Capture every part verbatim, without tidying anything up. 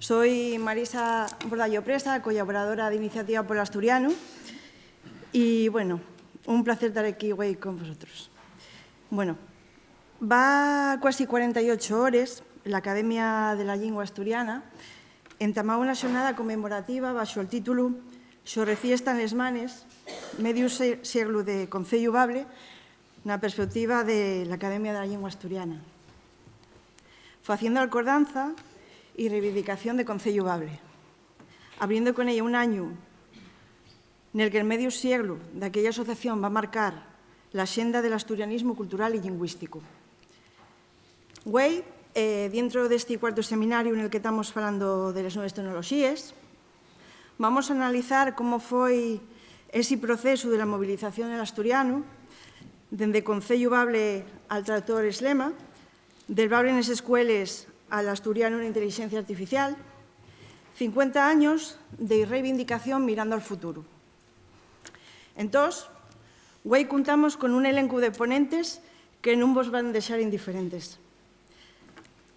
Soi Marisa Bordallo Presa, collaboradora d'Iniciativa pol Asturianu, y, bueno, un placer tar equí güei con vosotros. Bueno, va cuasi cuarenta y ocho hores, l'Academia de la Llingua Asturiana entamaba una xornada conmemorativa baxo'l títulu "Xorrecíes tán les manes, mediu se-, sieglu de Conceyu Bable", na perspeutiva de l'Academia de la Llingua Asturiana, faciendo alcordanza y reivindicación de Conceyu Bable, abriendo con ella un añu nel que'l mediu sieglu d'aquella asociación va marcar la xenda del asturianismu cultural y llingüísticu. Güei, eh, dientro d'esti cuartu seminariu nel que tamos falando de les nueves tecnoloxíes, vamos a analizar cómo foi esi procesu de la movilización del asturianu, dende Conceyu Bable al Tractor Slema, del bable nes escueles al asturianu na intelixencia artificial, cincuenta años de reivindicación mirando al futuru. Entós, güei cuntamos con un elencu de ponentes que nun vos van dexar indiferentes.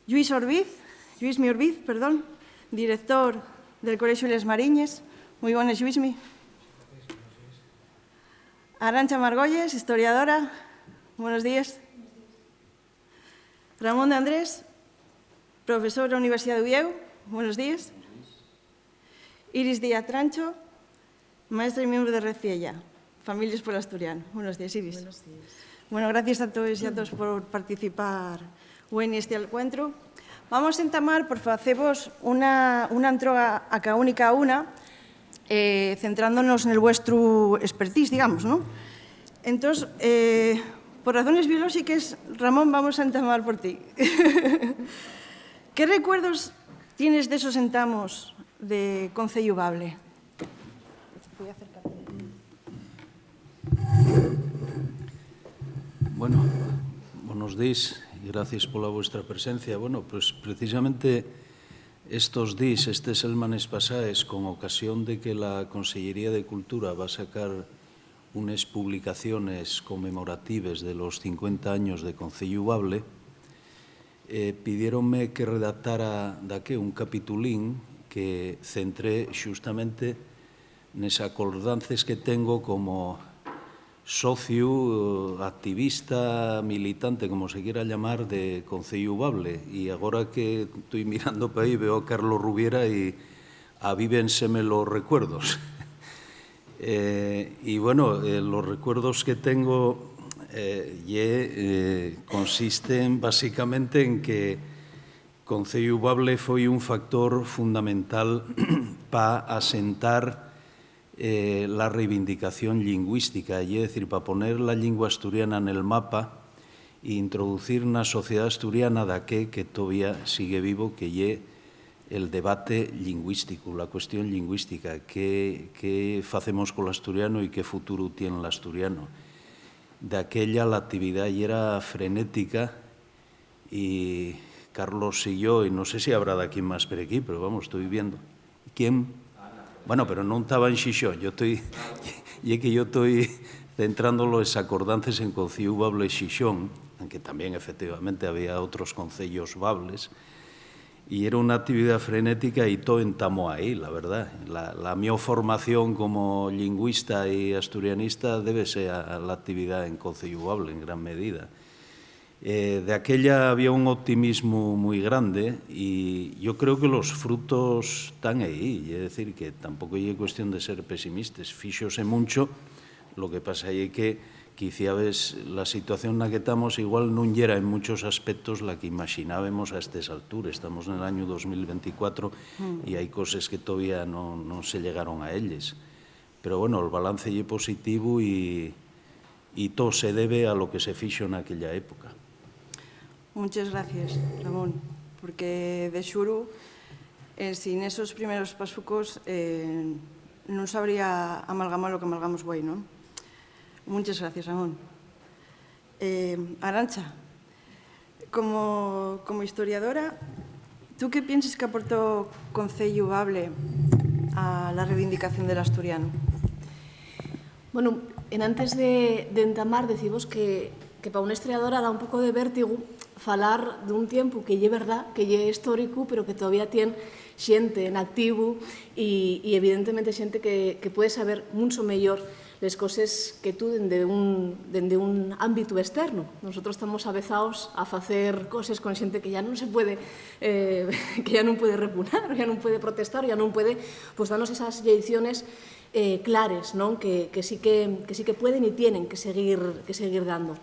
Lluís Orbiz, Lluismi Orbiz, perdón, director del Colexiu Les Mariñes. Mui bones, Lluismi. Arancha Margolles, historiadora. Buenos días. Ramón de Andrés, profesor de la Universidad de Uviéu. Buenos días. Iris Díaz Trancho, maestra y miembro de Red Fiella, Families pol Asturianu. Buenos días, Iris. Buenos días. Bueno, gracias a todos y a todos por participar güei nesti alcuentru. Vamos a entamar por facevos una, una entroga a ca única una, eh, centrándonos nel vuestru expertise, digamos, ¿no? Entós, eh, por razones biolóxiques, Ramón, vamos a entamar por ti. ¿Qué recuerdos tienes d'esos entamos de Conceyu Bable? Bueno, bonos díes y gracies pola vuestra presencia. Bueno, pues precisamente estos díes, estes selmanes pasaes, con ocasión de que la Consellería de Cultura va a sacar unes publicaciones conmemoratives de los cincuenta años de Conceyu Bable, eh, pidiéronme que redactara daqué un capitulín que centré xustamente nes acordances que tengo como sociu, activista, militante, como se quiera llamar, de Conceyu Bable. Y agora que toi mirando pa ahí, veo a Carlos Rubiera y avívenseme los recuerdos. Eh, y bueno, eh, los recuerdos que tengo, eh, ye, eh, consisten básicamente en que Conceyu Bable foi un factor fundamental pa asentar, eh, la reivindicación llingüística, ye decir, pa poner la llingua asturiana nel mapa e introducir na sociedá asturiana daqué que tovía sigue vivo, que ye el debate llingüístico, la cuestión llingüística, qué, qué facemos col asturiano y qué futuru tien l'asturiano. Daquella l'actividá yera frenética y Carlos y yo, y no sé si habrá daquí más per equí, pero vamos, estoy viendo. ¿Quién? Bueno, pero non taba en Xixón, yo estoy, ye que yo estoy centrándolo es acordances en Conceyu Bable Xixón, aunque también efectivamente había otros concellos bables, y era una actividad frenética y todo entamó ahí, la verdad. La, la mio formación como lingüista y asturianista débese a, a la actividad en Conceyu Bable, en gran medida. Eh, de aquella había un optimismo muy grande y yo creo que los frutos tán ahí, es decir, que tampoco ye cuestión de ser pesimistas, fíxose muncho, lo que pasa ye que quiciabes la situación na que tamos igual nun yera en muchos aspectos la que imaxinábemos a estes altures. Estamos nel añu dos mil venticuatro y hai coses que todavía non, non se llegaron a elles. Pero bueno, el balance ye positivo y, y todo se debe a lo que se fixo en aquella época. Muchas gracias, Ramón, porque de xuru, eh, sin esos primeros pasucos, eh, nun sabría amalgamar lo que amalgamos güei, ¿non? Muchas gracias, Ramón. Eh, Arancha, como, como historiadora, ¿tú qué pienses qu'aportó Conceyu Bable a la reivindicación del asturiano? Bueno, enantes de, de entamar, decivos que, Pa una historiadora da un poco de vértigu falar d'un tiempu que ye verdá, que ye históricu, pero que todavía tien xente en activu y, y evidentemente xente que, que puede saber mucho mellor les coses que tú dende un, dende un ámbitu externo. Nosotros estamos avezaos a facer coses con xente que ya nun se puede, eh, que ya nun puede repunar, ya nun puede protestar, ya nun puede, pues, danos esas lleiciones, eh, clares, non? Que, que sí que, que sí que pueden y tienen que seguir, que seguir dando.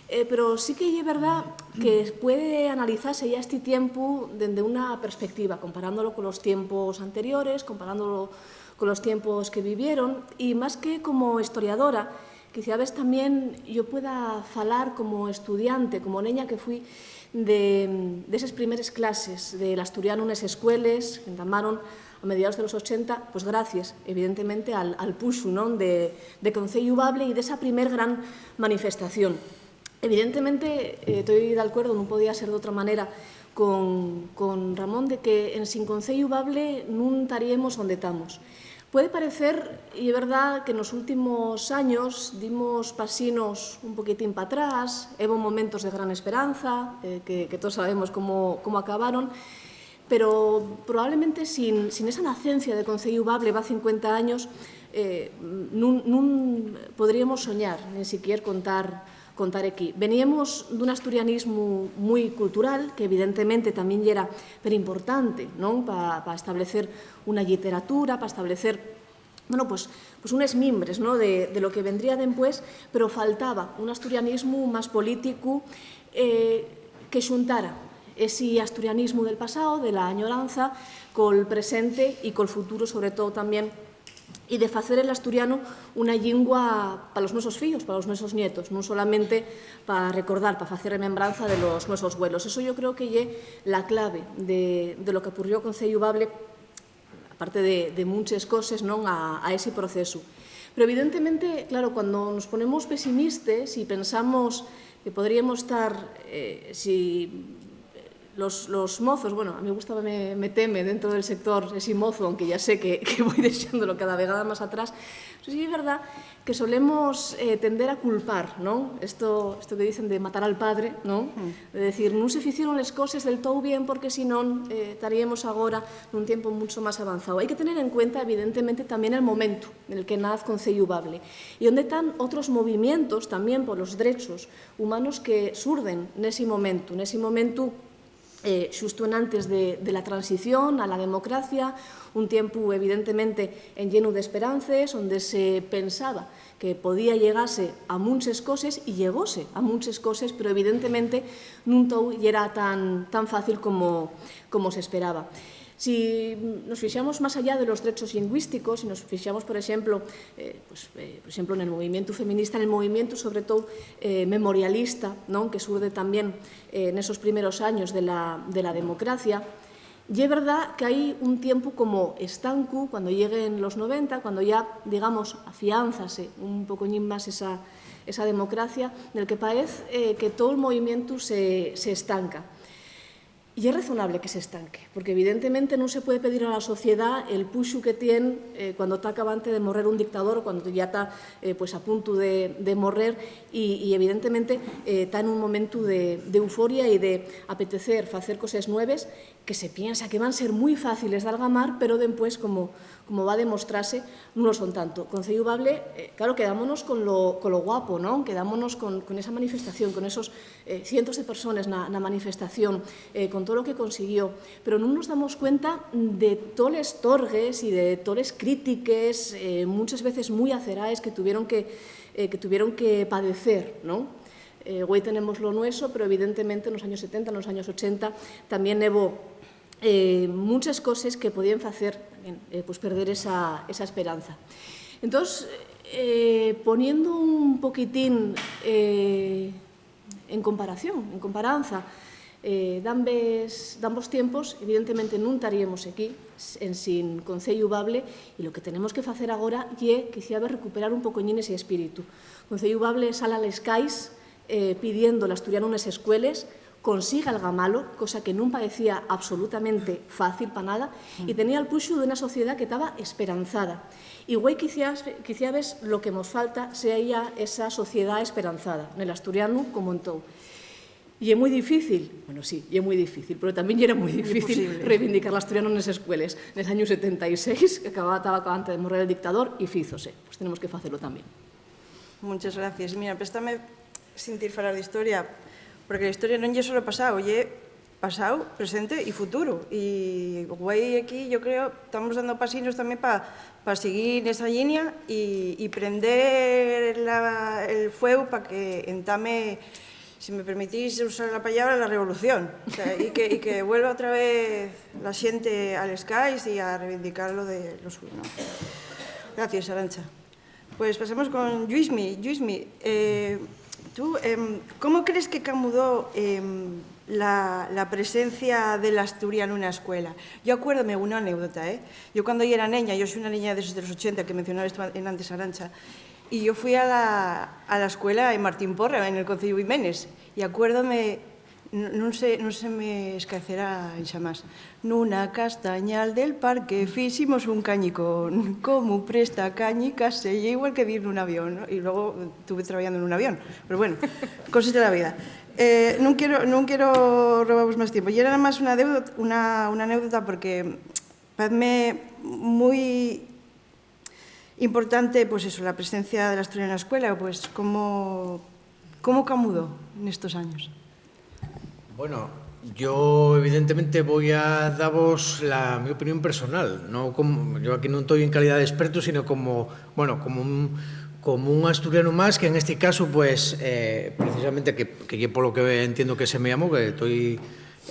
Eh, pero sí que ye verdá que puede analizarse ya este tiempu dende una perspectiva, comparándolo con los tiempos anteriores, comparándolo con los tiempos que vivieron, y más que como historiadora, quiciabes tamién yo pueda falar como estudiante, como neña que fui de, d'eses primeres clases de l'asturianu nes escueles, que entamaron a mediados de los ochenta, pues gracies, evidentemente, al, al puxu, non? De, de Conceyu Bable y d'esa primer gran manifestación. Evidentemente, eh, toi d'alcuerdo, nun podía ser d'otra manera, con, con Ramón, de que ensin Conceyu Bable nun taríemos onde tamos. Puede parecer, y ye verdá, que nos últimos años dimos pasinos un poquitín p'atrás, hebo momentos de gran esperanza, eh, que, que todos sabemos cómo, cómo acabaron, pero probablemente sin, sin esa nacencia de Conceyu Bable va cincuenta años, eh, nun, nun podríemos soñar, nin siquier contar, contar equí. Veníemos d'un asturianismu mui cultural, que evidentemente tamién yera perimportante, non? Pa, pa establecer una lliteratura, pa establecer, bueno, pues, pues unes mimbres, ¿no? De, de lo que vendría dempués, pero faltaba un asturianismu más políticu, eh, que xuntara esi asturianismu del pasao, de la añoranza, col presente y col futuro, sobre todo, tamién, y de facer el asturianu una llingua pa los nuesos fíos, pa los nuesos nietos, nun solamente pa recordar, pa facer remembranza de los nuesos güelos. Eso yo creo que ye la clave de, de lo que ocurrió con Ceyu Bable, aparte de, de munches coses, non? A, a esi procesu. Pero, evidentemente, claro, cuando nos ponemos pesimistes y pensamos que podríamos tar, eh, si los, los mozos, bueno, a mí gustaba me-, meteme dentro del sector esi mozo, aunque ya sé que, que voi dexándolo cada vegada más atrás, pero sí es verdá que solemos, eh, tender a culpar, non? Esto, esto que dicen de matar al padre, non? Mm. De decir, nun se ficieron les coses del tou bien porque si non, eh, taríamos agora nun tiempo muncho más avanzao. Hai que tener en cuenta, evidentemente, tamién el momentu nel que naz Conceyu Bable y onde tán otros movimientos tamién polos drechos humanos que surden nesi momentu, nesi momentu, eh, xusto enantes de, de la transición a la democracia, un tiempu, evidentemente, enllenu d'esperances, onde se pensaba que podía llegase a munches coses, y llegóse a munches coses, pero evidentemente nun tou yera tan, tan fácil como, como s'esperaba. Si nos fixamos más allá de los drechos llingüísticos, si nos fixamos, por exemplo, eh, pues, eh, por exemplo, nel movimientu feminista, nel movimientu, sobre tou, eh, memorialista, non? Que surde tamién, eh, nesos primeros años de la, de la democracia, ye verdá que hai un tiempu como estancu, cuando lleguen los noventa, cuando ya, digamos, afiánzase un pocoñín más esa, esa democracia, nel que paez, eh, que tou el movimientu se, se estanca. Y ye razonable que s'estanque, porque evidentemente nun se puede pedir a la sociedá el puxu que tien, eh, cuando ta acabante de morrer un dictador o cuando ya ta, eh, pues, a puntu de, de morrer, y, y evidentemente, eh, ta en un momentu de, de euforia y de apetecer facer coses nueves que se piensa que van ser mui fáciles d'algamar, pero dempués, como, como va demostrase, nun lo son tanto. Conceyu Bable, eh, claro, quedámonos con lo, con lo guapo, ¿no? Quedámonos con, con esa manifestación, con esos, eh, cientos de persones na, na manifestación, eh, con todo lo que consiguió, pero nun nos damos cuenta de toles torgues y de toles crítiques, eh, muchas veces mui aceraes que tuvieron que, eh, que tuvieron que padecer, ¿no? Eh, güei tenemos lo nueso, pero evidentemente nos años setenta, nos años ochenta, tamién hebo, eh, munches coses que podíen facer tamién, eh, pues, perder esa, esa esperanza. Entós, eh, poniendo un poquitín, eh, en comparación, en comparanza, eh, d'ambes, d'ambos tiempos, evidentemente nun taríemos equí ensin Conceyu Bable, y lo que tenemos que facer agora ye, quiciabes, recuperar un pocoñín ese espíritu. Conceyu Bable sal a les cais, eh, pidiendo l'asturianu nes escueles, consigue algamalo, cosa que nun paecía absolutamente fácil pa nada, y tenía el puxu d'una sociedá que taba esperanzada. Y güei quiciás, quiciabes lo que mos falta sea ya esa sociedá esperanzada, nel asturianu como en tou. Ye mui difícil, bueno, sí, ye mui difícil, pero tamién yera mui difícil reivindicar l'asturianu nes escueles. Nel añu setenta y seis, que acababa, taba acabante de morrer el dictador, y fízose. Pues tenemos que facelo tamién. Muchas gracias. Mira, préstame sintir falar d'historia, porque la historia non ye solo pasao, ye pasao, presente y futuro. Y güei aquí, yo creo, tamos dando pasinos tamién pa pa siguir nesa llinia y, y prender la, el fueu pa que entame, si me permitís usar la pallabra, la revolución. O sea, y que, y que vuelva otra vez la xente a les calles y a reivindicar lo de lo suyo, ¿no? Gracias, Arantxa. Pues pasemos con Lluismi. Lluismi, eh, tú, em, ¿cómo crees que camudó, em, la, la presencia del asturianu na escuela? Yo acuérdome una anécdota, ¿eh? Yo cuando yera neña, yo soy una neña de esos de los ochenta que mencionaba esto en antes, Arantxa, y yo fui a la, a la escuela en Martín Porra, en el Concello Vimenes, y acuérdome, n-, nun se, nun se me escaecerá xamás. Nuna castañal del parque fiximos un cañicón, como presta cañicase, ye igual que dir nun avión, ¿no? Y luego estuve trabajando en un avión, pero bueno, cosas de la vida. Eh, nun quiero, nun quiero robaros más tiempo. Y era más una, anécdota, una, una anécdota porque parece muy importante, pues eso, la presencia del asturiano en la escuela, pues cómo, cómo camudó en estos años. Bueno, yo evidentemente voy a davos la mi opinión personal. No como, yo aquí non estoy en calidad de experto, sino como, bueno, como un, como un asturiano más, que en este caso, pues, eh, precisamente, que, que ye por lo que entiendo que se me llamó, que estoy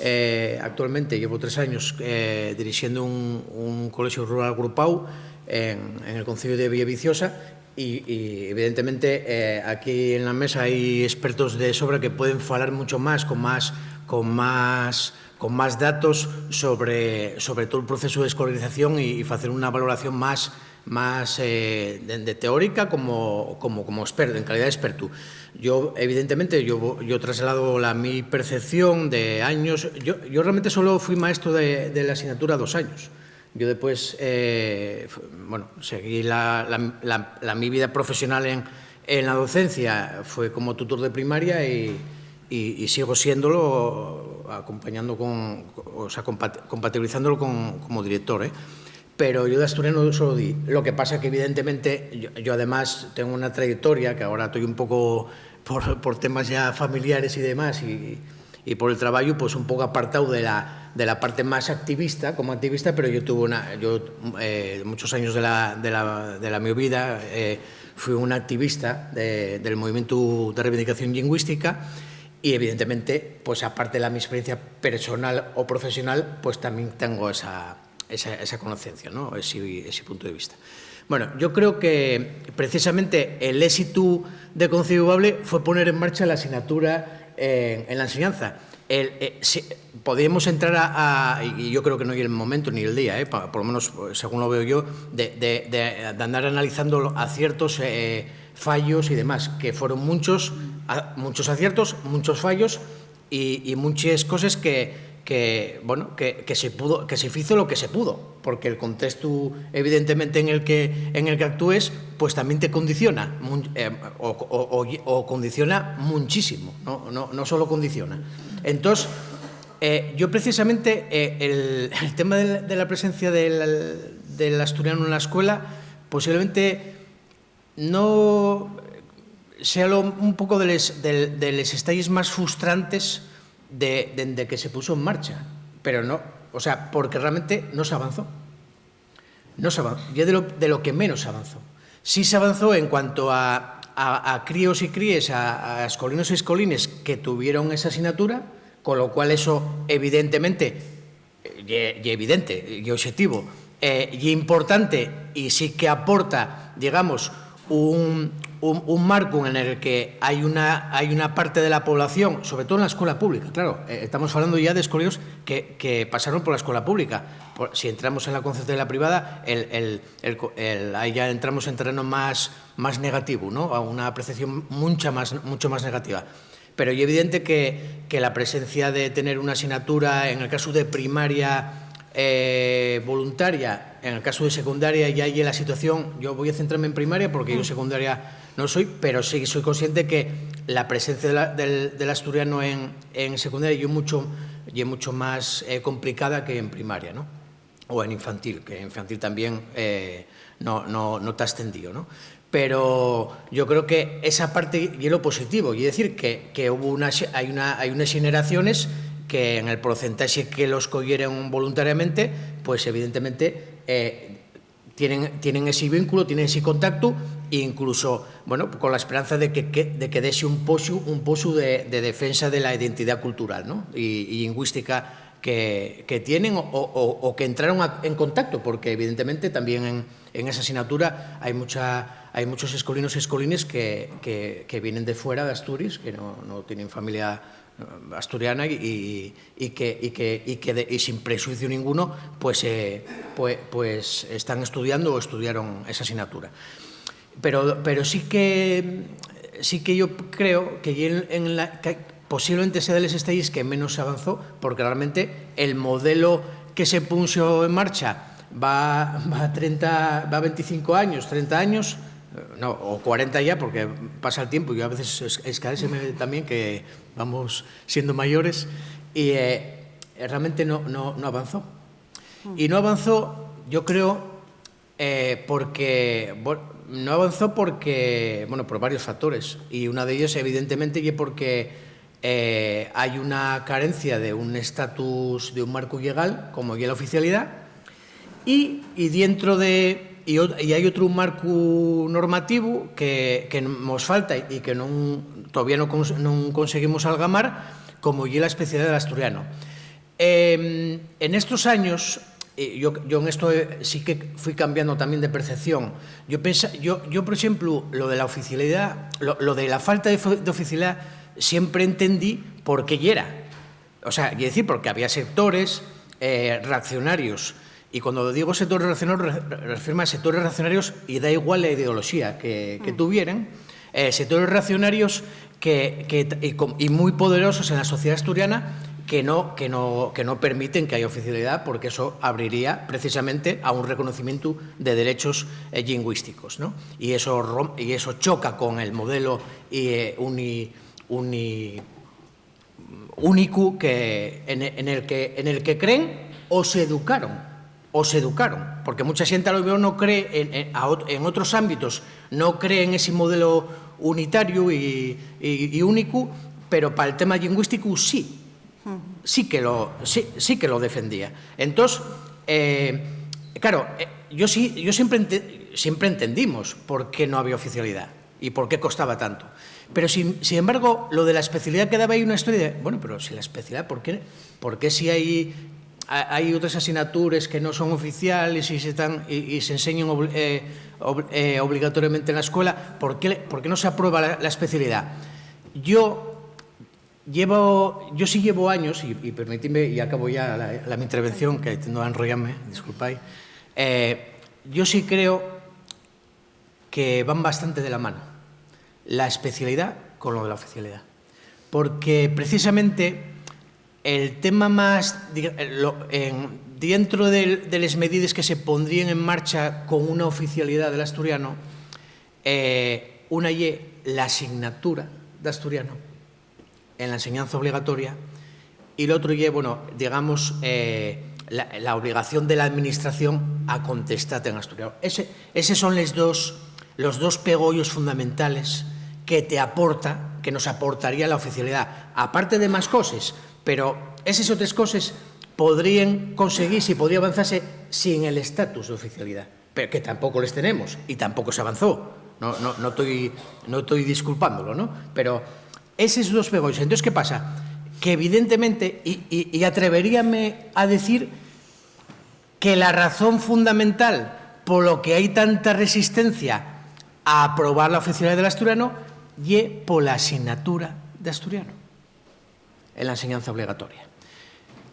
eh, actualmente llevo tres años eh, dirigiendo un, un colegio rural agrupado en, en el concello de Villaviciosa y, y evidentemente eh, aquí en la mesa hay expertos de sobra que pueden falar mucho más, con más, con más, con más datos sobre, sobre todo el proceso de escolarización y, y hacer una valoración más más eh, de, de teórica como, como, como experto, en calidad de experto. Yo, evidentemente, yo, yo traslado la mi percepción de años. Yo, yo realmente solo fui maestro de, de la asignatura dos años. Yo después, eh, bueno, seguí la, la, la, la mi vida profesional en, en la docencia, fue como tutor de primaria y, y, y sigo siéndolo, acompañando con, o sea, compat, compatibilizándolo con, como director. ¿Eh? Pero yo de asturiano solo di. Lo que pasa que evidentemente yo, yo además tengo una trayectoria que ahora estoy un poco por, por temas ya familiares y demás y, y por el trabajo pues un poco apartado de la, de la parte más activista como activista, pero yo tuve una, yo eh, muchos años de la, de la, de la mi vida eh, fui un activista de, del movimiento de reivindicación lingüística y evidentemente pues aparte de la mi experiencia personal o profesional pues también tengo esa esa, esa conocencia, ¿no? Ese, ese punto de vista. Bueno, yo creo que precisamente el éxito de Conceivable fue poner en marcha la asignatura eh, en la enseñanza. El, eh, si, podíamos entrar a, a, y yo creo que no hay el momento ni el día, eh, pa, por lo menos según lo veo yo, de, de, de, de andar analizando aciertos, eh, fallos y demás, que fueron muchos, a, muchos aciertos, muchos fallos, y, y munches coses que, que, bueno, que, que, se pudo, que se fizo lo que se pudo, porque el contexto evidentemente en el que, en el que actúes pues también te condiciona eh, o, o, o, condiciona muchísimo, no, no, no solo condiciona. Entonces, eh, yo precisamente eh, el, el, tema de, de la presencia del, del asturiano en la escuela posiblemente no sea lo, un poco de les, de, de les estalles más frustrantes de, dende que se puso en marcha, pero no, o sea, porque realmente no se avanzó. No se avanzó, y es de lo, de lo que menos se avanzó. Sí se avanzó en cuanto a, a, a críos y críes, a, a escolinos y escolines que tuvieron esa asignatura, con lo cual eso evidentemente ye, ye evidente, ye obxetivo, eh, ye importante y sí que aporta, digamos, un, un, un marco en el que hay una, hay una parte de la población, sobre todo en la escuela pública, claro, eh, estamos hablando ya de escolares que, que pasaron por la escuela pública. Por, si entramos en la concepto de la privada, el, el, el, el, ahí ya entramos en terreno más, más negativo, ¿no? A una apreciación mucha más, mucho más negativa. Pero es evidente que, que la presencia de tener una asignatura, en el caso de primaria, eh, voluntaria, en el caso de secundaria ya hay la situación, yo voy a centrarme en primaria porque yo en secundaria no soy, pero sí soy consciente que la presencia de la, del, del, asturiano en, en, secundaria es mucho, es mucho más eh, complicada que en primaria, ¿no? O en infantil, que en infantil también eh, no, no, no está extendido, ¿no? Pero yo creo que esa parte es lo positivo, es decir, que, que hubo una, hay, una, hay unas generaciones que en el porcentaje que los cogieron voluntariamente, pues evidentemente eh, tienen, tienen ese vínculo, tienen ese contacto, e incluso, bueno, con la esperanza de que, que, de que dese un poxu, un poxu de, de defensa de la identidad cultural, ¿no? Y, y lingüística que, que tienen o, o, o que entraron a, en contacto, porque evidentemente también en, en esa asignatura hay, mucha, hay muchos escolinos y escolines que, que, que vienen de fuera de Asturias, que no, no tienen familia eh, asturiana y, y, y que, y que, y que de, y sin prexuicio ninguno, pues, eh, pues, pues están estudiando o estudiaron esa asignatura. Pero, pero sí que, sí que yo creo que, en, en la, que posiblemente sea de les esteyes que menos se avanzó, porque realmente el modelo que se puso en marcha va, va, treinta, va veinticinco años, treinta años, eh, no, o cuarenta ya, porque pasa el tiempo y a veces escadéxeme también que vamos siendo mayores, y eh, realmente no, no, no avanzó. Y no avanzó, yo creo, eh, porque, no avanzó porque, bueno, por varios factores, y una de ellos, evidentemente, es porque eh, hay una carencia de un estatus, de un marco legal, como es la oficialidad, y, y dentro de, y, y hai otru marcu normativu que, que nos falta y que non, todavía non, cons, non conseguimos algamar, como ye la especialidá del asturiano. Eh, en estos años, eh, yo, yo en esto eh, sí que fui cambiando también de percepción. Yo, pensa, yo, yo, por exemplu, lo de la oficialidá, lo, lo de la falta de, de oficialidá, siempre entendí por qué yera. O sea, ye decir, porque había sectores eh, reaccionarios, y cuando digo sectores reaccionarios, refirme a sectores reaccionarios y da igual la ideoloxía que, que tuvieran, eh, sectores reaccionarios que, que, y, y, muy poderosos en la sociedad asturiana que no, que no, que no permiten que haya oficialidad, porque eso abriría precisamente a un reconocimiento de derechos eh, lingüísticos, ¿no? Y eso, y eso choca con el modelo y, eh, uni, uni, único que, en, en, el que, en el que creen o se educaron, o se educaron, porque mucha xente a lo mejor no cree en, en, en otros ámbitos, no cree en ese modelo unitario y, y, y único, pero para el tema lingüístico sí, sí que lo, sí, sí que lo defendía. Entonces, eh, claro, eh, yo, sí, yo siempre, siempre entendimos por qué no había oficialidad y por qué costaba tanto. Pero, sin, sin embargo, lo de la especialidad quedaba ahí una historia de, bueno, pero si la especialidad, ¿por qué, por qué si hay, hay otras asignaturas que no son oficiales y se, están, y, y se enseñan ob, eh, ob, eh, obligatoriamente en la escuela, ¿por qué, ¿por qué no se aprueba la, la especialidad? Yo llevo, yo sí llevo años, y, y permitidme, y acabo ya la, la mi intervención, que tiendo a enrollarme, disculpáis, eh, yo sí creo que van bastante de la mano, la especialidá con lo de la oficialidá. Porque precisamente el tema más, lo, en, dentro de, de les medides que se pondrían en marcha con una oficialidá del asturiano, eh, una ye la asignatura d'asturiano en la enseñanza obligatoria, y lo otro ye, bueno, digamos, eh, la, la obligación de la administración a contestate en asturiano. Ese, eses son les dos, los dos pegollos fundamentales que te aporta, que nos aportaría la oficialidá. Aparte de más coses, pero eses otres coses podríen conseguise y podría avanzase sin el estatus de oficialidá, pero que tampoco les tenemos y tampoco se avanzó. No, no, no estoy, no estoy disculpándolo, ¿no? Pero eses dos pegollos. Entonces, ¿qué pasa? Que evidentemente, y, y, y atreveríame a decir que la razón fundamental polo que hai tanta resistencia Aprobar la oficialidá del asturiano ye pola asignatura d'asturiano en la enseñanza obligatoria.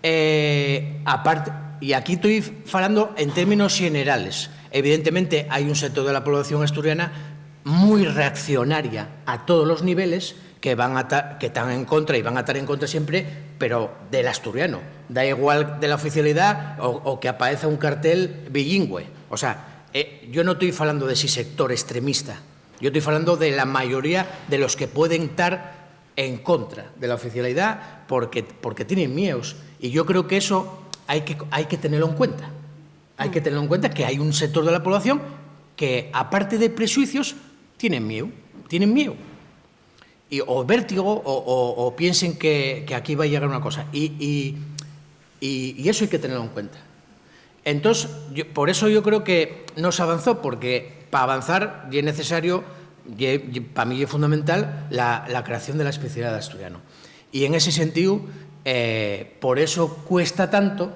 Eh, aparte, y aquí estoy falando en términos generales, evidentemente hai un sector de la población asturiana muy reaccionaria a todos los niveles que van a ta-, que están en contra y van a estar en contra siempre, pero del asturiano. Da igual de la oficialidad o, o que aparezca un cartel bilingüe. O sea, eh, yo no estoy falando de ese sector extremista. Yo estoy falando de la mayoría de los que pueden estar en contra de la oficialidad porque, porque tienen miedos. Y yo creo que eso hay que, hay que tenerlo en cuenta. Hay que tenerlo en cuenta que hay un sector de la población que, aparte de prejuicios, tienen miedo. Tienen miedo. Y, o vértigo, o, o- o piensen que, que aquí va a llegar una cosa. Y, y- y- y eso hay que tenerlo en cuenta. Entonces, yo- por eso yo creo que no se avanzó, porque para avanzar ye necesario, para mí es fundamental la, la creación de la especialidad de asturiano. Y en ese sentido, eh, por eso cuesta tanto,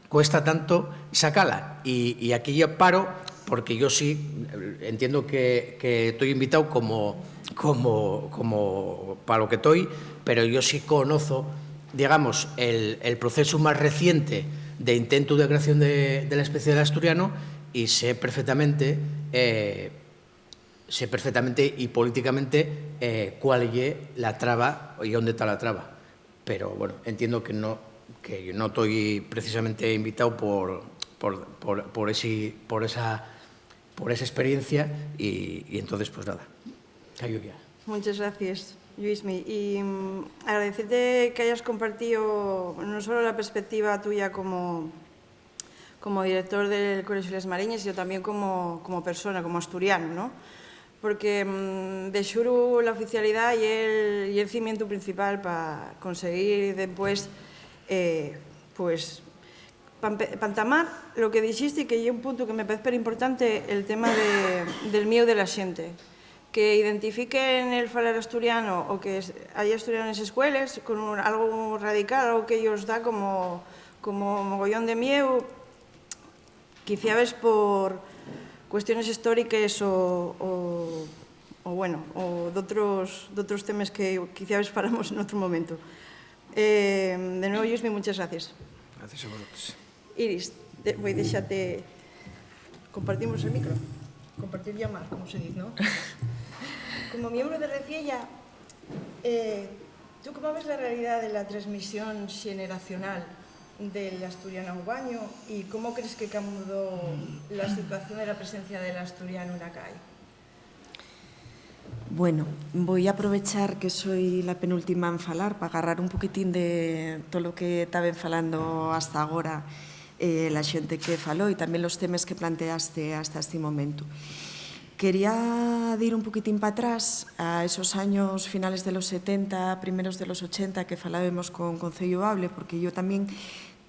cuesta tanto sacala. Y, y aquí yo paro, porque yo sí, eh, entiendo que, que estoy invitado como, como, como para lo que estoy, pero yo sí conozco, digamos, el, el proceso más reciente de intento de creación de, de la especialidad asturiano y sé perfectamente, eh, sé perfectamente y políticamente, eh, cuál ye la traba y dónde está la traba. Pero, bueno, entiendo que no, que no estoy precisamente invitado por, por, por, por esi- por esa, por esa experiencia y, y entonces, pues nada, callo ya. Muchas gracias, Luismi. Y, mm, agradecerte que hayas compartido no solo la perspectiva tuya como, como director del Colegio de les Mariñas, sino también como, como persona, como asturiano, ¿no? Porque, mm, de xuru, la oficialidá ye el, ye el cimientu principal pa conseguir dempués, eh, pues, pa empe- pa entamar lo que dixiste, que ye un puntu que me parece perimportante, el tema de, del mieu de la xente. Que identifiquen el falar asturiano o que es- haya asturiano en les escueles con un- algo radical, algo que ellos da como, como mogollón de mieu, quiciabes por cuestiones históriques o, o, o, bueno, o d'otros, d'otros temes que quiciabes falamos en otro momento. Eh, de nuevo, Luismi, muchas gracias. Gracias a vosotros. Iris, de- voi dexate, compartimos el micro. Compartir llamar, como se diz, ¿no? Como miembro de Reciella, eh, ¿tú cómo ves la realidad de la transmisión xeneracional del asturiano anguaño y cómo crees que camudó la situación de la presencia del asturiano en la calle? Bueno, voi aprovechar que soi la penúltima en falar pa agarrar un poquitín de tolo que taben falando hasta agora, eh, la xente que faló y también los temes que planteaste hasta este momento. Quería dir un poquitín pa atrás a esos años finales de los setenta, primeros de los ochenta, que falábemos con Concello Bable, porque yo también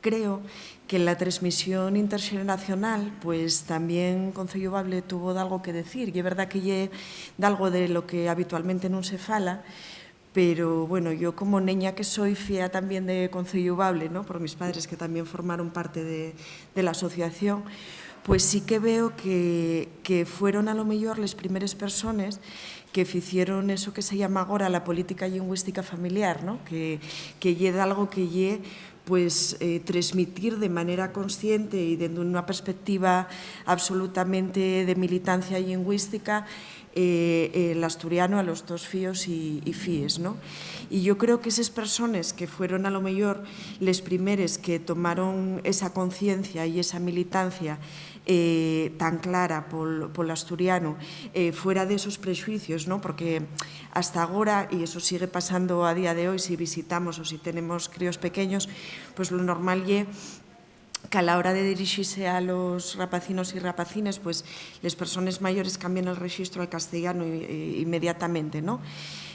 creo que la transmisión interxeneracional, pues, también Concello Bable tuvo dalgo que decir. Ye verdá que ye dalgo de lo que habitualmente nun se fala, pero, bueno, yo como neña que soi, fía también de Concello Bable, ¿no? Por mis padres, que también formaron parte de, de la asociación, pues sí que veo que, que fueron a lo mellor les primeres persones que ficieron eso que se llama agora la política lingüística familiar, ¿no? Que, que ye dalgo que ye, pues, eh, transmitir de manera consciente y dende una perspectiva absolutamente de militancia lingüística, eh, el asturiano a los tos fíos y, y fíes, ¿no? Y yo creo que eses persones que fueron a lo mellor les primeres que tomaron esa conciencia y esa militancia, eh, tan clara pol, pol asturiano, eh, fuera de esos prexuicios, ¿no? Porque hasta agora, y eso sigue pasando a día de hoy, si visitamos o si tenemos críos pequeños, pues lo normal ye que a la hora de dirixise a los rapacinos y rapacines, pues les persones mayores cambien el rexistro al castellano i- i- inmediatamente, ¿no?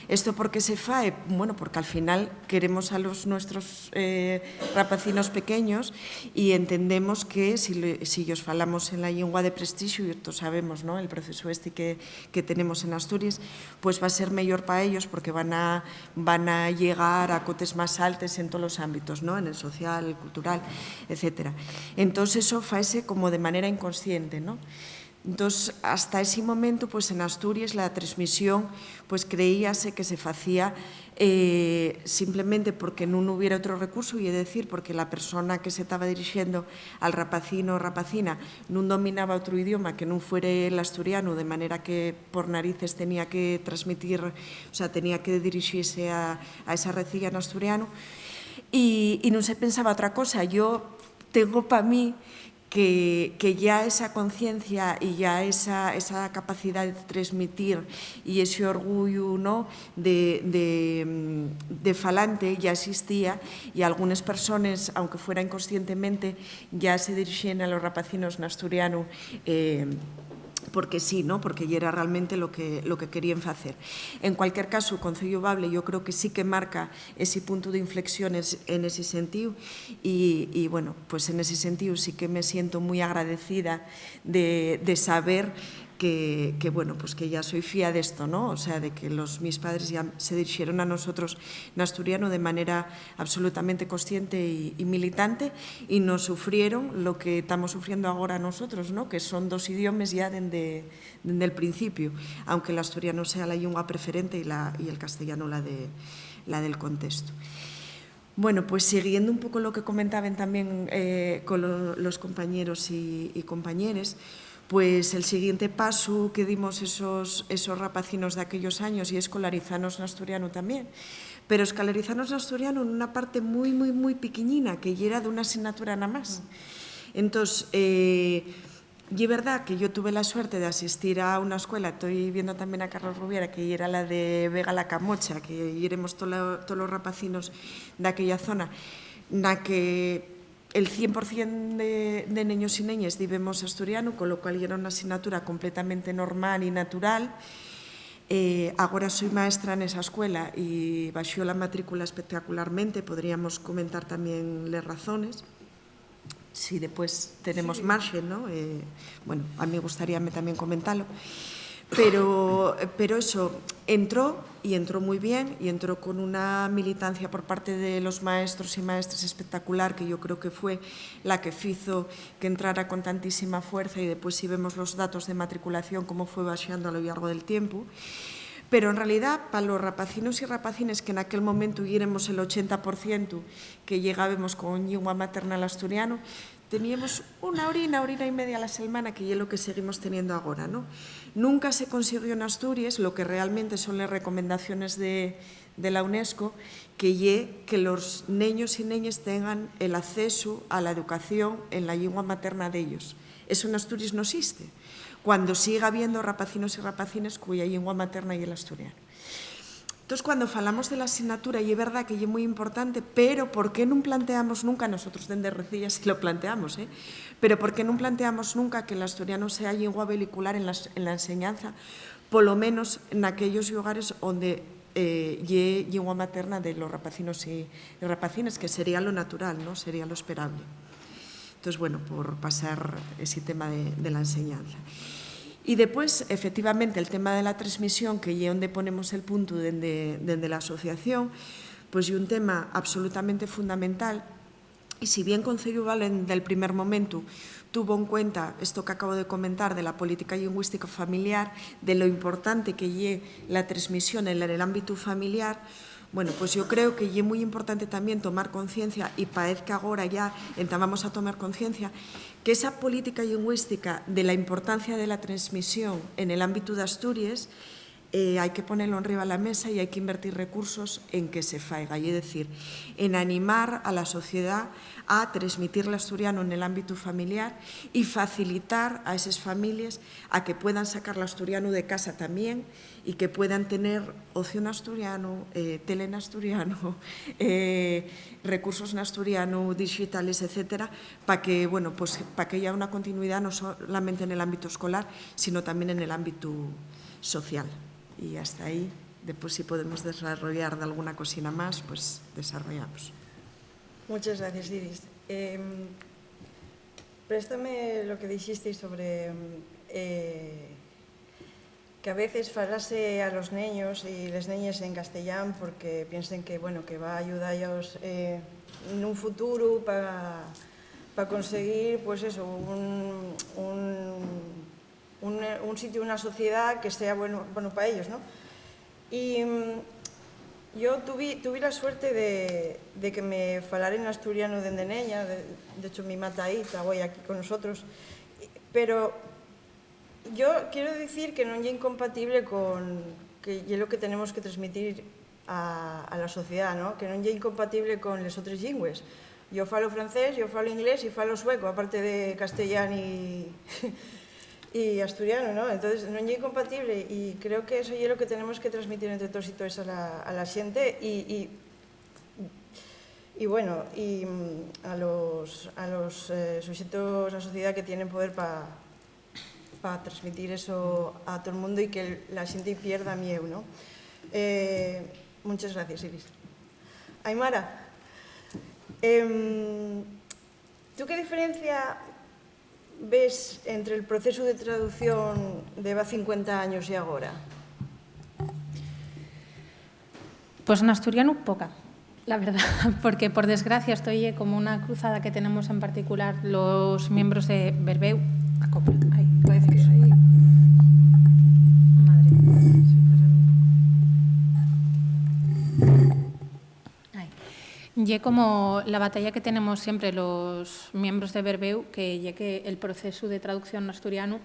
¿Esto por qué se fae? Bueno, porque al final queremos a los nuestros, eh, rapacinos pequeños y entendemos que si, le- si ellos falamos en la lengua de prestixu, y esto sabemos, ¿no? El proceso este que, que tenemos en Asturias, pues va a ser mellor pa ellos porque van a, van a llegar a cotes más altes en todos los ámbitos, ¿no? En el social, el cultural, etcétera. Entonces eso faese como de manera inconsciente, ¿no? Entós, hasta esi momentu, pues, en Asturies la tresmisión, pues, creíase que se facía, eh, simplemente porque nun hubiera otro recursu, ye decir, porque la persona que se taba dirixendo al rapacino o rapacina nun dominaba otru idioma que nun fuere l'asturianu, de manera que por narices tenía que transmitir, o sea, tenía que dirixise a, a esa reciya n'asturianu, y, y nun se pensaba otra cosa. Yo tengo pa mí que, que ya esa conciencia y ya esa, esa capacidá de tresmitir y ese orgullu, ¿no?, de, de, mm, de falante ya existía, y algunes persones, aunque fuera inconscientemente, ya se dirixíen a los rapacinos n'asturianu, eh, porque sí, ¿no?, porque yera realmente lo que, lo que queríen facer. En cualquier caso, Concello Bable yo creo que sí que marca esi puntu d'inflexión es-, en esi sentíu, y, y, bueno, pues en esi sentíu sí que me siento mui agradecida de, de saber que, que, bueno, pues que ya soi fía d'esto, ¿no? O sea, de que los mis padres ya se dirixieron a nosotros n'asturianu de manera absolutamente consciente y, y militante, y no sufrieron lo que tamos sufriendo agora nosotros, ¿no?, que son dos idiomes ya dende, dende el principiu, aunque l'asturianu sea la llingua preferente y la, y el castellanu la de, la del contestu. Bueno, pues siguiendo un poco lo que comentaban también, eh, con lo, los compañeros y, y compañeres, pues el siguiente pasu que dimos esos, esos rapacinos d'aquellos años ye escolarizanos n'asturianu también, pero escolarizanos n'asturianu nuna parte mui, mui, mui piquiñina, que yera d'una asignatura namás. Entós, eh, ye verdá que yo tuve la suerte d'asistir a una escuela, toi viendo también a Carlos Rubiera, que yera la de Vega la Camocha, que yéremos tola, tolos rapacinos d'aquella zona, na que el cien por cien de, de neños y neñes dibemos asturianu, con lo cual yera una asignatura completamente normal y natural. Eh, agora soi maestra nesa escuela y baxó la matrícula espectacularmente, podríamos comentar también les razones, si depués tenemos marxe, ¿no? Eh, bueno, a mí gustaríame también comentalo. Pero, pero eso, entró, y entró mui bien, y entró con una militancia por parte de los maestros y maestres espectacular, que yo creo que fue la que fizo que entrara con tantísima fuerza, y depués, si vemos los datos de matriculación, cómo fue baxando a lo llargo del tiempu. Pero, en realidá, pa los rapacinos y rapacines, que naquel momentu yéremos el ochenta por cientu que llegábemos con llingua materna al asturianu, teníemos una horina, horina y media a la selmana, que ye lo que seguimos teniendo agora, ¿no? Nunca se consiguió n'Asturies lo que realmente son les recomendaciones de, de la UNESCO, que ye que los neños y neñes tengan el accesu a la educación en la llingua materna d'ellos. Eso n'Asturies no existe. Cuando siga habiendo rapacinos y rapacines cuya llingua materna ye l'asturianu. Entós, cuando falamos de la asignatura, ye verdá que ye mui importante, pero ¿por qué nun planteamos nunca, nosotros dende Recilla sí lo planteamos, eh? Pero ¿por qué nun planteamos nunca que l'asturianu sea llingua vehicular en la, en la enseñanza, polo menos naquellos llugares onde, eh, ye llingua materna de los rapacinos y, y rapacines, que sería lo natural, ¿no? Sería lo esperable. Entós, bueno, por pasar ese tema de, de la enseñanza. Y depués, efectivamente, el tema de la tresmisión, que ye onde ponemos el puntu dende, dende la asociación, pues ye un tema absolutamente fundamental. Y si bien Concello Bable del primer momentu tuvo en cuenta esto que acabo de comentar de la política lingüística familiar, de lo importante que ye la tresmisión en el ámbitu familiar, bueno, pues yo creo que ye mui importante tamién tomar conciencia, y paez que agora ya entamamos a tomar conciencia, que esa política lingüística de la importancia de la tresmisión en el ámbitu d'Asturies, eh, hai que ponelo enriba la mesa y hai que invertir recursos en que se faiga, ye decir, en animar a la sociedá a tresmitir l'asturianu en el ámbitu familiar y facilitar a eses families a que puedan sacar l'asturianu de casa tamién y que puedan tener ocio n'asturianu, eh, tele n'asturianu, eh, recursos n'asturianu, dixitales, etcétera, pa que, bueno, pues, pa que haya una continuidá no solamente en el ámbito escolar, sino también en el ámbito social. Y hasta ahí, después si podemos desarrollar de alguna cosina más, pues desarrollamos. Muchas gracias, Iris. Em, préstame lo que dixisteis sobre, eh, que a veces falase a los neños y les neñes en castellán porque piensen que, bueno, que va ayudallos, eh, nun futuru pa, pa conseguir, pues eso, un, un, un, un sitiu, una sociedá que sea bueno, bueno pa ellos, ¿no? Y, mm, yo tuvi, tuvi la suerte de, de que me falaren asturianu dende neña, de, de hecho, mi ma ta ahí, ta güei aquí con nosotros, y, pero yo quiero dicir que non ye incompatible con, que ye lo que tenemos que transmitir a, a la sociedá, ¿no? Que non ye incompatible con les otres llingües. Yo falo francés, yo falo inglés y falo sueco, aparte de castellán y, y asturiano, ¿no? Entonces, non ye incompatible, y creo que eso ye lo que tenemos que transmitir entre todos y todes a la, a la xente y, y, y, bueno, y, mm, a los, a los, eh, suxetos, a sociedá que tienen poder pa, pa transmitir eso a todo el mundo y que la xente pierda mieu, ¿no? Eh, muchas gracias, Iris. Aymara, em, ¿tú qué diferencia ves entre el procesu de traducción de va cincuenta años y agora? Pues n'asturianu poca, la verdá, porque, por desgracia, esto ye como una cruzada que tenemos en particular los miembros de Berbéu. Acopla, ahí, puede ser. Madre, se pasan un poco. Ahí. Ye como la batalla que tenemos siempre los miembros de Berbéu, que ye que el procesu de traducción n'asturianu,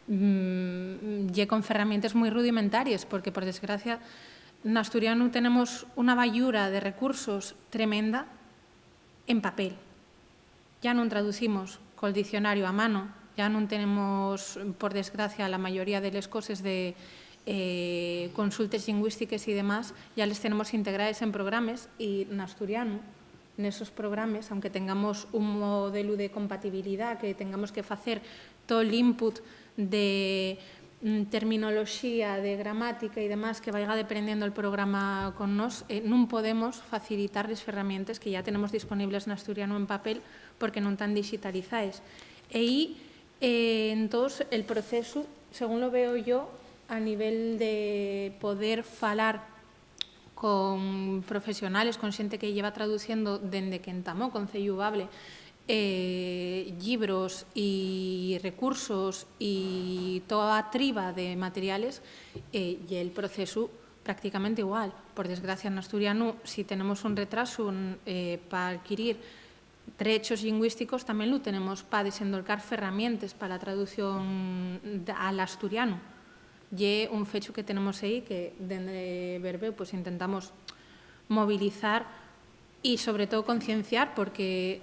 mm, ye con ferramientes mui rudimentaries, porque, por desgracia, n'asturianu tenemos una bayura de recursos tremenda en papel. Ya nun traducimos col dicionario a mano, ya nun tenemos, por desgracia, la mayoría de les coses de, eh, consultes llingüístiques y demás, ya les tenemos integraes en programes, y n'asturianu, nesos programes, aunque tengamos un modelu de compatibilidá, que tengamos que facer tol input de, mm, terminoloxía, de gramática y demás que vaiga deprendiendo el programa con nós, eh, nun podemos facilitar les ferramientes que ya tenemos disponibles n'asturianu en papel, porque nun tán dixitalizaes. E aí, eh, entós, el procesu, según lo veo yo, a nivel de poder falar con profesionales, con xente que lleva traduciendo dende que entamó Conceyu Bable, eh, llibros y recursos y toda triba de materiales, eh, ye el procesu prácticamente igual. Por desgracia, n'asturianu, si tenemos un retrasu, n-, eh, pa alquirir drechos llingüísticos, tamién lu tenemos pa desendolcar ferramientes pa la traducción d-, al asturianu. Ye un fechu que tenemos ehí, que dende Berbéu, pues, intentamos movilizar y, sobre todo, concienciar, porque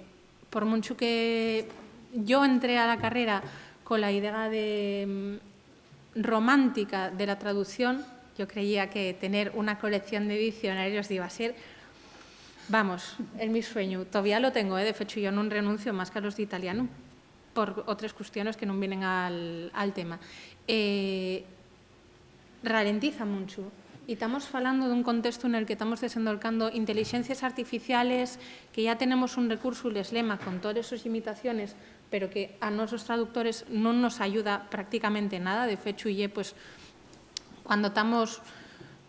por muncho que yo entré a la carrera con la idea de, mm, romántica de la traducción, yo creía que tener una colección de diccionarios iba a ser, vamos, el mi sueñu. Todavía lo tengo, ¿eh? De fechu, yo nun renuncio más que a los d'italianu, por otres custiones que nun vienen al, al tema. Eh, ralentiza muncho. Y tamos falando d'un contestu nel que tamos desendolcando intelixencias artificiales, que ya tenemos un recursu, l'eslema, con toles sos llimitaciones, pero que a nós los traductores nun nos ayuda prácticamente nada. De fechu, ye, pues, cuando tamos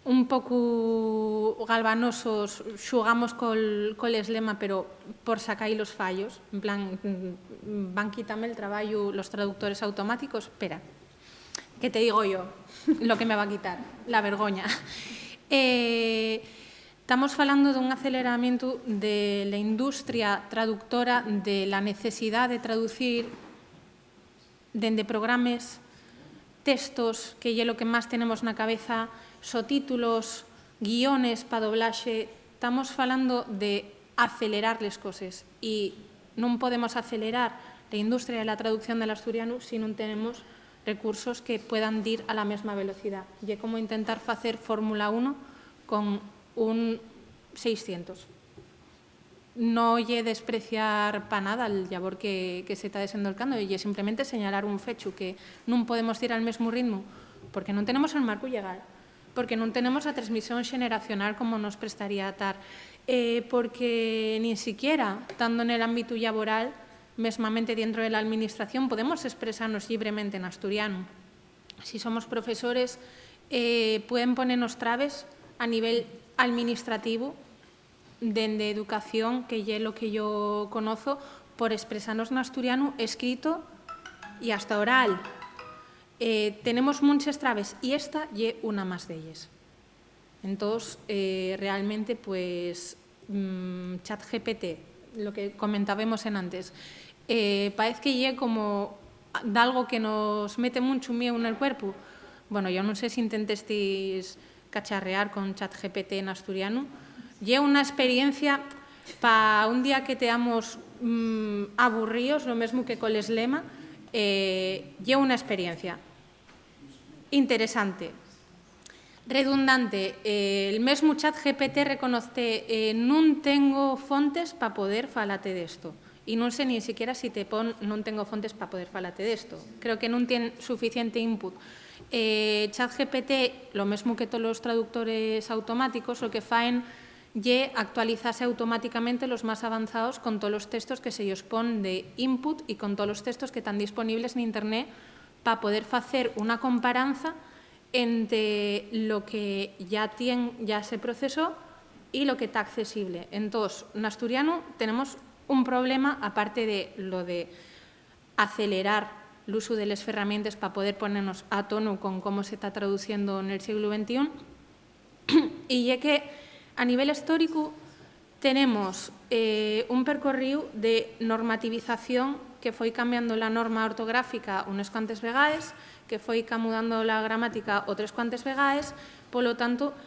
un poco galvanosos, xugamos col, col eslema, pero por sacar los fallos, en plan, mm, van quitame el trabayu los traductores automáticos, espera, que te digo yo lo que me va a quitar, la vergoña. Eh, tamos falando d'un aceleramientu de la industria traductora, de la necesidá de traducir dende programes, textos, que ye lo que más tenemos na cabeza, sotítulos, guiones pa doblaxe. Tamos falando de acelerar les coses y nun podemos acelerar la industria de la traducción del asturianu si nun tenemos recursos que puedan dir a la mesma velocidá. Ye como intentar facer Fórmula uno con un seiscientos. No ye despreciar pa nada el llabor que, que se ta desendolcando, ye simplemente señalar un fechu, que nun podemos dir al mesmu ritmu, porque nun tenemos el marcu llegal, porque nun tenemos a transmisión xeneracional como nos prestaría tar, eh, porque nin siquiera, tando nel ámbitu llaboral, mesmamente dientro de la alministración, podemos espresanos llibremente n'asturianu. Si somos profesores, eh, pueden ponenos traves a nivel alministrativu, dende educación, que ye lo que yo conozo, por espresanos n'asturianu escrito y hasta oral. Eh, tenemos munches traves y esta ye una más d'elles. Entós, eh, realmente, pues, mm, ChatGPT, lo que comentábamos en antes, eh, paez que ye como d'algo que nos mete munchu mieu nel cuerpu. Bueno, yo nun sé si intentestis cacharrear con ChatGPT en asturianu. Ye una experiencia pa un día que teamos, mm, aburríos, lo mesmo que col eslema, eh, ye una experiencia interesante. Redundante, eh, el mesmu ChatGPT reconozte, eh, "Nun tengo fontes pa poder falate d'esto". Y nun sé nin siquiera si te pon "Nun tengo fontes pa poder falate d'esto". Creo que nun tien suficiente input. Eh, ChatGPT, lo mesmo que tolos traductores automáticos, lo que faen ye actualizase automáticamente los más avanzaos con tolos textos que se-yos pon de input y con tolos textos que tán disponibles n'Internet pa poder facer una comparanza ente lo que ya tien, ya se procesó y lo que ta accesible. Entós, n'asturianu tenemos un problema, aparte de lo de acelerar l'usu de les ferramientes pa poder ponernos a tonu con cómo se ta traduciendo nel sieglu ventiún, y ye que, a nivel históricu, tenemos, eh, un percorríu de normativización que foi cambiando la norma ortográfica unes cuantes vegaes, que foi camudando la gramática otres cuantes vegaes, polo tanto,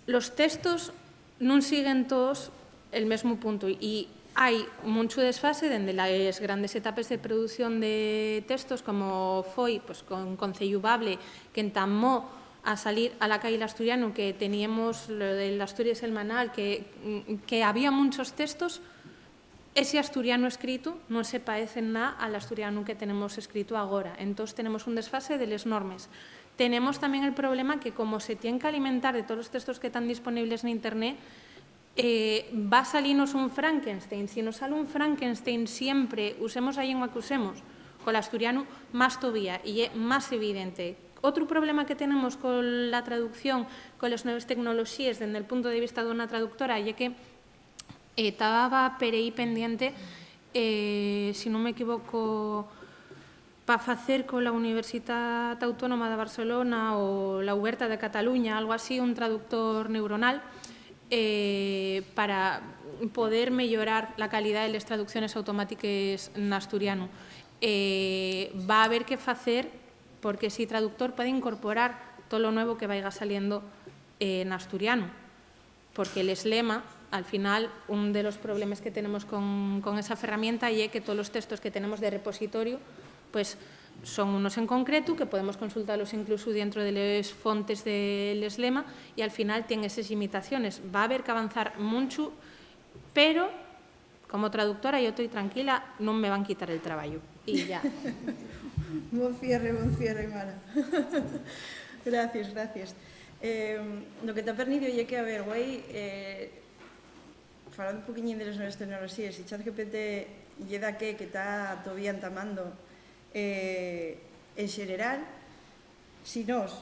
los textos nun siguen toos el mesmu puntu y hai munchu desfase dende les grandes etapes de producción de textos, como foi, pues, con Conceyu Bable, que entamó a salir a la calle l'asturianu, que teníamos lo del Asturias Semanal, que, que había munchos textos, ese asturianu escritu nun se paez en nada al asturianu que tenemos escritu agora. Entós, tenemos un desfase de les normes. Tenemos tamién el problema que, como se tien qu'alimentar de tolos textos que tán disponibles n'Internet, eh, va salinos un Frankenstein. Si nos sal un Frankenstein siempre, usemos la llingua que usemos, col asturianu más tovía, y ye más evidente. Otru problema que tenemos cola traducción, coles nueves tecnoloxíes, dende el punto de vista d'una traductora, ye que, eh, taba per ehí pendiente, eh, si nun m'equivoco, pa facer cola Universitat Autónoma de Barcelona o la Uberta de Cataluña, algo así, un traductor neuronal, eh, para poder meyorar la calidá de les traducciones automátiques n'asturianu. Eh, va haber que facer, porque esi traductor puede incorporar tolo nuevo que vaiga saliendo, eh, n'asturianu. Porque l'eslema, al final, un de los problemes que tenemos con, con esa ferramienta ye que tolos textos que tenemos de repositorio, pues, son unos en concretu, que podemos consultalos incluso dientro de les fontes de l'eslema, y al final tien eses llimitaciones. Va haber qu'avanzar munchu, pero, como traductora, yo toi tranquila, nun me van quitar el trabayu. Y ya. Bon cierre, bon cierre, Mara. Gracies, gracies. Eh, lo que ta pernidio ye que, a ver, güei, eh, falando un poquiñín de les nueves tecnoloxíes, si ChatGPT ye daqué que ta tovía entamando, eh, en xeneral, si nós,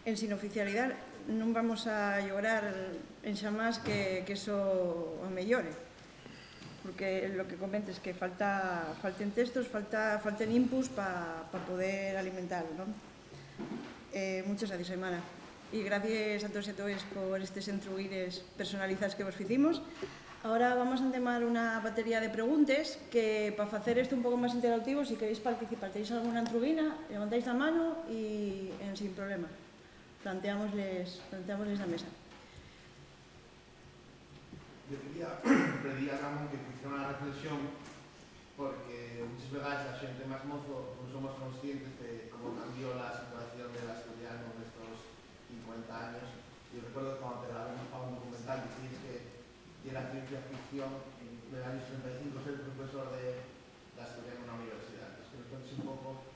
en sin oficialidá, nun vamos a llograr enxamás que, que eso ameyore. Porque lo que comentes que falta, falten textos, falta, falten inputs pa, pa poder alimentalo, non? Eh, muchas gracias, Aymara. Y gracias a todos y a todes por estes entruguines personalizaes que vos ficimos. Ahora vamos a entamar una batería de preguntes que, pa facer esto un poco más interactivo, si queréis participar, tenéis alguna entruguina, levantáis la mano y, en, sin problema, planteámosles, planteámosles la mesa. Yo quería pedir a Ramón que hiciera una reflexión, porque muchas veces la gente más mozo no somos conscientes de cómo cambió la situación del asturiano en estos cincuenta años. Yo recuerdo que cuando te grabé para un documental, dijiste que era ciencia ficción en el año setenta y cinco ser profesor de, de asturiano en una universidad. Es que nos cuentes un poco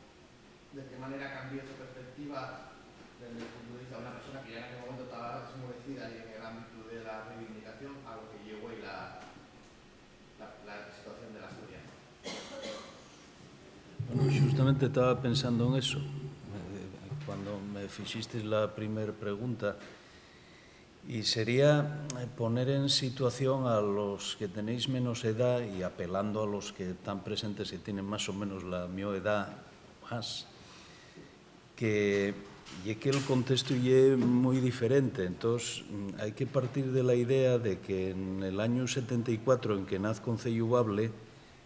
de qué manera cambió esa perspectiva desde el punto de vista de una persona que ya en aquel momento estaba esmolecida y en el ámbito de la reivindicación a lo que llegó y la, la, la situación de la historia. Bueno, justamente estaba pensando en eso. Eh, cuando me hiciste la primera pregunta, y sería, eh, poner en situación a los que tenéis menos edad y apelando a los que están presentes y tienen más o menos la mi edad, más, Que ye que el contestu ye mui diferente, entós, mm, hai que partir de la idea de que en el añu setenta y cuatro, en que naz Conceyu Bable,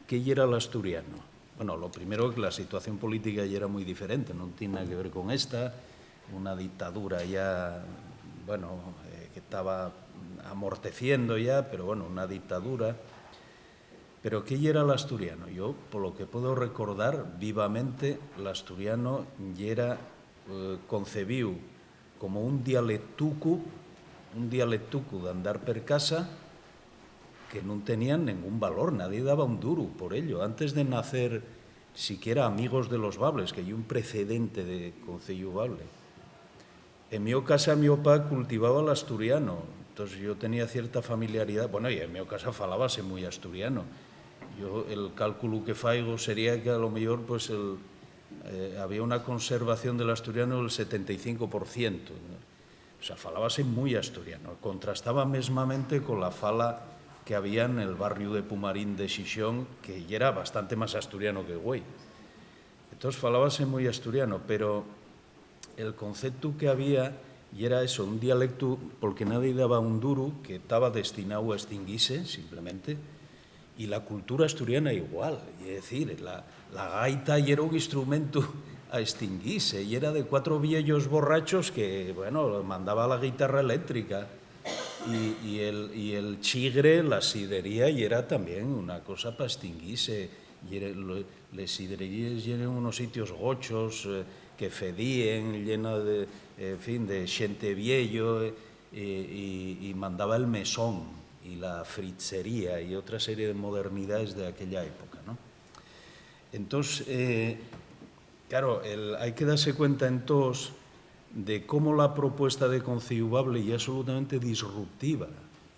¿qué yera l'asturiano? Bueno, lo primero, que la situación política yera mui diferente, non tien nada que ver con esta, una dictadura ya, bueno, eh, que taba amorteciendo ya, pero bueno, una dictadura. Pero ¿qué yera l'asturiano? Yo, polo que puedo recordar vivamente, l'asturiano yera, eh, concebíu como un dialectucu, un dialectucu d'andar per casa, que nun tenía nengún valor, nadie daba un duru por ello. Antes de nacer siquiera Amigos de los Bables, que ye un precedente de Conceyu Bable, en mio casa, mio pa cultivaba l'asturiano, entós yo tenía cierta familiaridá. Bueno, y en mio casa falábase mui asturiano. Yo, el cálculu que faigo sería que a lo mellor, pues, el, eh, había una conservación del asturiano del setenta y cinco por ciento, ¿no? O sea, falábase mui asturiano. Contrastaba mesmamente con la fala que había en el barriu de Pumarín de Xixón, que yera bastante más asturiano que güei. Entós falábase mui asturiano, pero el conceptu que había yera eso, un dialectu pol que nadie daba un duru, que taba destináu a estinguise, simplemente, y la cultura asturiana igual. Ye decir, la, la gaita yera un instrumentu a estinguise, yera de cuatro vieyos borrachos que, bueno, mandaba la guitarra eléctrica, y, y el, y el chigre, la sidería, yera tamién una cosa pa estinguise. Yera, lo, les sidreríes yeren unos sitios gochos, eh, que fedíen, llena de, en fin, de xente vieyo, eh, y, y mandaba el mesón y la fritzería y otra serie de modernidaes de aquella época, ¿no? Entós, eh, claro, el, hai que dase cuenta entós de cómo la propuesta de Conceyu Bable ye absolutamente disruptiva.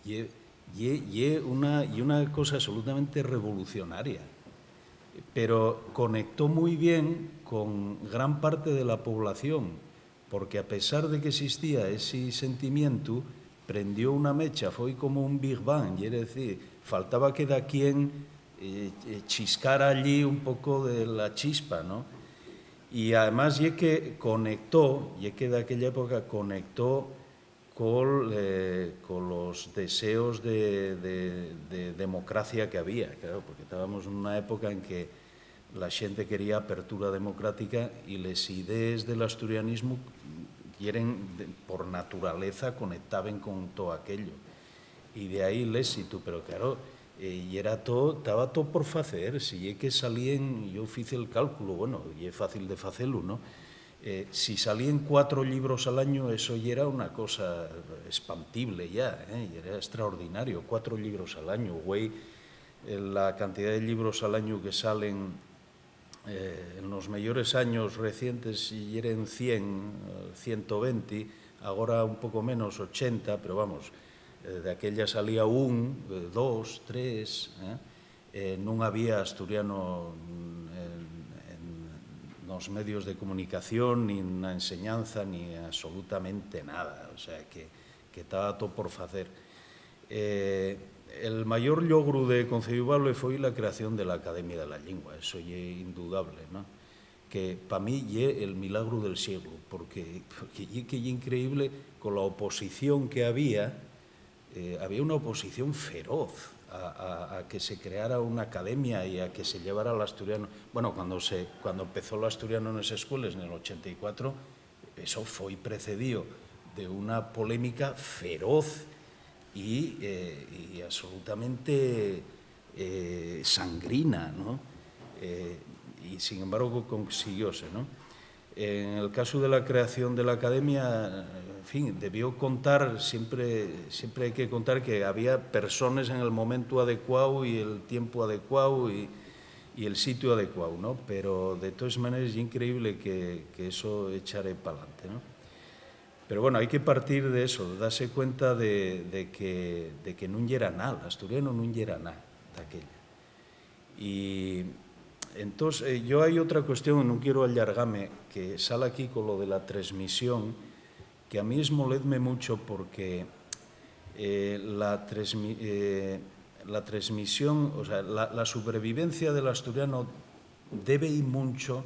Ye, ye, ye una, ye una cosa absolutamente revolucionaria, pero conectó mui bien con gran parte de la población, porque a pesar de que existía esi sentimientu, prendió una mecha, foi como un Big Bang, ye decir, faltaba que daquién, eh, eh, chiscara allí un poco de la chispa, ¿no? Y además ye que conectó, ye que daquella época conectó col, eh, colos deseos de, de, de democracia que había, claro, porque tábamos nuna época en que la xente quería apertura democrática y les idees del asturianismu yeren, de, por naturaleza, conectaben con todo aquello. Y de ahí l'ésitu, pero claro, eh, yera to, taba to por facer, si ye que salíen, yo fice el cálculu, bueno, ye fácil de facelu, ¿no? Eh, si salíen cuatro llibros al añu, eso yera una cosa espantible ya, eh, yera extraordinario, cuatro llibros al añu. Güei, eh, la cantidá de llibros al añu que salen, eh, en los meyores años recientes yeren cien, eh, ciento venti, agora un poco menos, ochenta, pero vamos, eh, de aquella salía un, eh, dos, tres, eh. Eh, nun había asturiano, mm, en, en, nos medios de comunicación, nin na enseñanza, nin absolutamente nada, o sea, que, que taba to por facer. Eh, el mayor llogru de Conceyu Bable foi la creación de la Academia de la Llingua, eso ye indudable, ¿no? Que pa mí ye el milagru del sieglu, porque, porque ye que ye increíble, con la oposición que había, eh, había una oposición feroz a, a, a que se creara una academia y a que se llevara l'asturiano. Bueno, cuando se, cuando empezó l'asturiano nes escueles, nel ochenta y cuatro, eso foi precedío de una polémica feroz y, eh, y absolutamente, eh, sangrina, ¿no? Eh, y, sin embargo, consiguióse, ¿no? En el casu de la creación de la Academia, en fin, debió contar, siempre, siempre hai que contar que había persones en el momentu adecuáu y el tiempu adecuáu y, y el sitiu adecuáu, ¿no? Pero, de toes maneres, ye increíble que, que eso echare p'alante, ¿no? Pero, bueno, hai que partir de eso, dase cuenta de, de que, de que nun yera nada, l'asturiano nun yera nada daquella. Y entós, eh, yo hai otra cuestión, nun quiero allargame, que sal aquí con lo de la tresmisión, que a mí esmoledme mucho porque, eh, la tresmi-, eh, la tresmisión, o sea, la, la supervivencia del asturiano debe ir muncho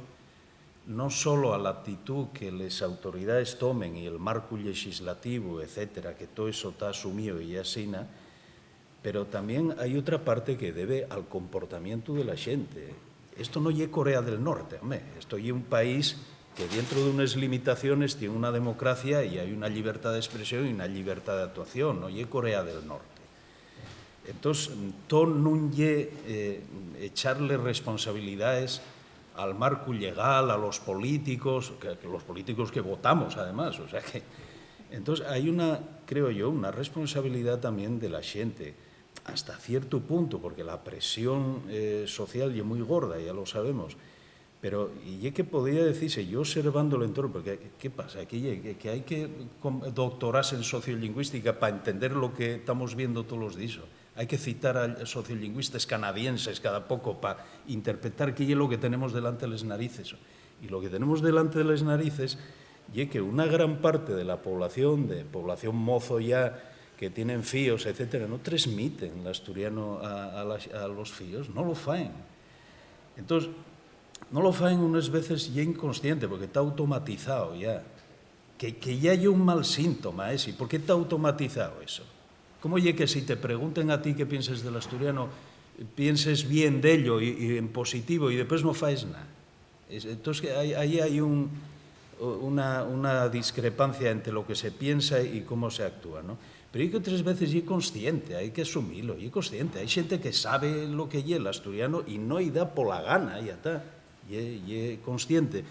non solo a l'actitú que les autoridaes tomen y el marcu llexislativu, etcétera, que too eso ta asumío y ye asina, pero tamién hai otra parte que debe al comportamientu de la xente. Esto no ye Corea del Norte, home, esto ye un país que, dientro d'unes limitaciones, tien una democracia y hai una llibertá d'espresión y una llibertá d'actuación, no ye Corea del Norte. Entós, to nun ye, eh, echarle responsabilidaes al marcu llegal, a los políticos, que, que los políticos que votamos, además, o sea que, entós, hai una, creo yo, una responsabilidá tamién de la xente, hasta ciertu puntu, porque la presión, eh, social ye mui gorda, ya lo sabemos, pero ye que podría decise, yo observando l'entornu, porque, ¿qué pasa? Que ye, que, que hai que com-, doctorase en sociolingüística pa entender lo que tamos viendo tolos díes. Hai que citar a sociolingüistas canadienses cada poco pa interpretar qué ye lo que tenemos delante les narices. Y lo que tenemos delante de les narices ye que una gran parte de la población, de población mozo ya, que tienen fíos, etcétera, no tresmiten l'asturiano a, a la, a los fíos, no lo faen. Entós, no lo faen unes veces ya inconsciente, porque ta automatizao ya. Que, que ya ye un mal síntoma esi. ¿Por qué ta automatizao eso? ¿Cómo ye que si te pregunten a ti qué pienses del asturiano, pienses bien d'ello y, y en positivo y después no faes nada? Es-, entós, que hai, aí hai un, una, una discrepancia entre lo que se piensa y cómo se actúa, ¿no? Pero ye que otres veces ye consciente, hai que asumilo, ye consciente. Hai xente que sabe lo que ye l'asturiano y no-y da pola gana, ya ta. Ye, ye consciente.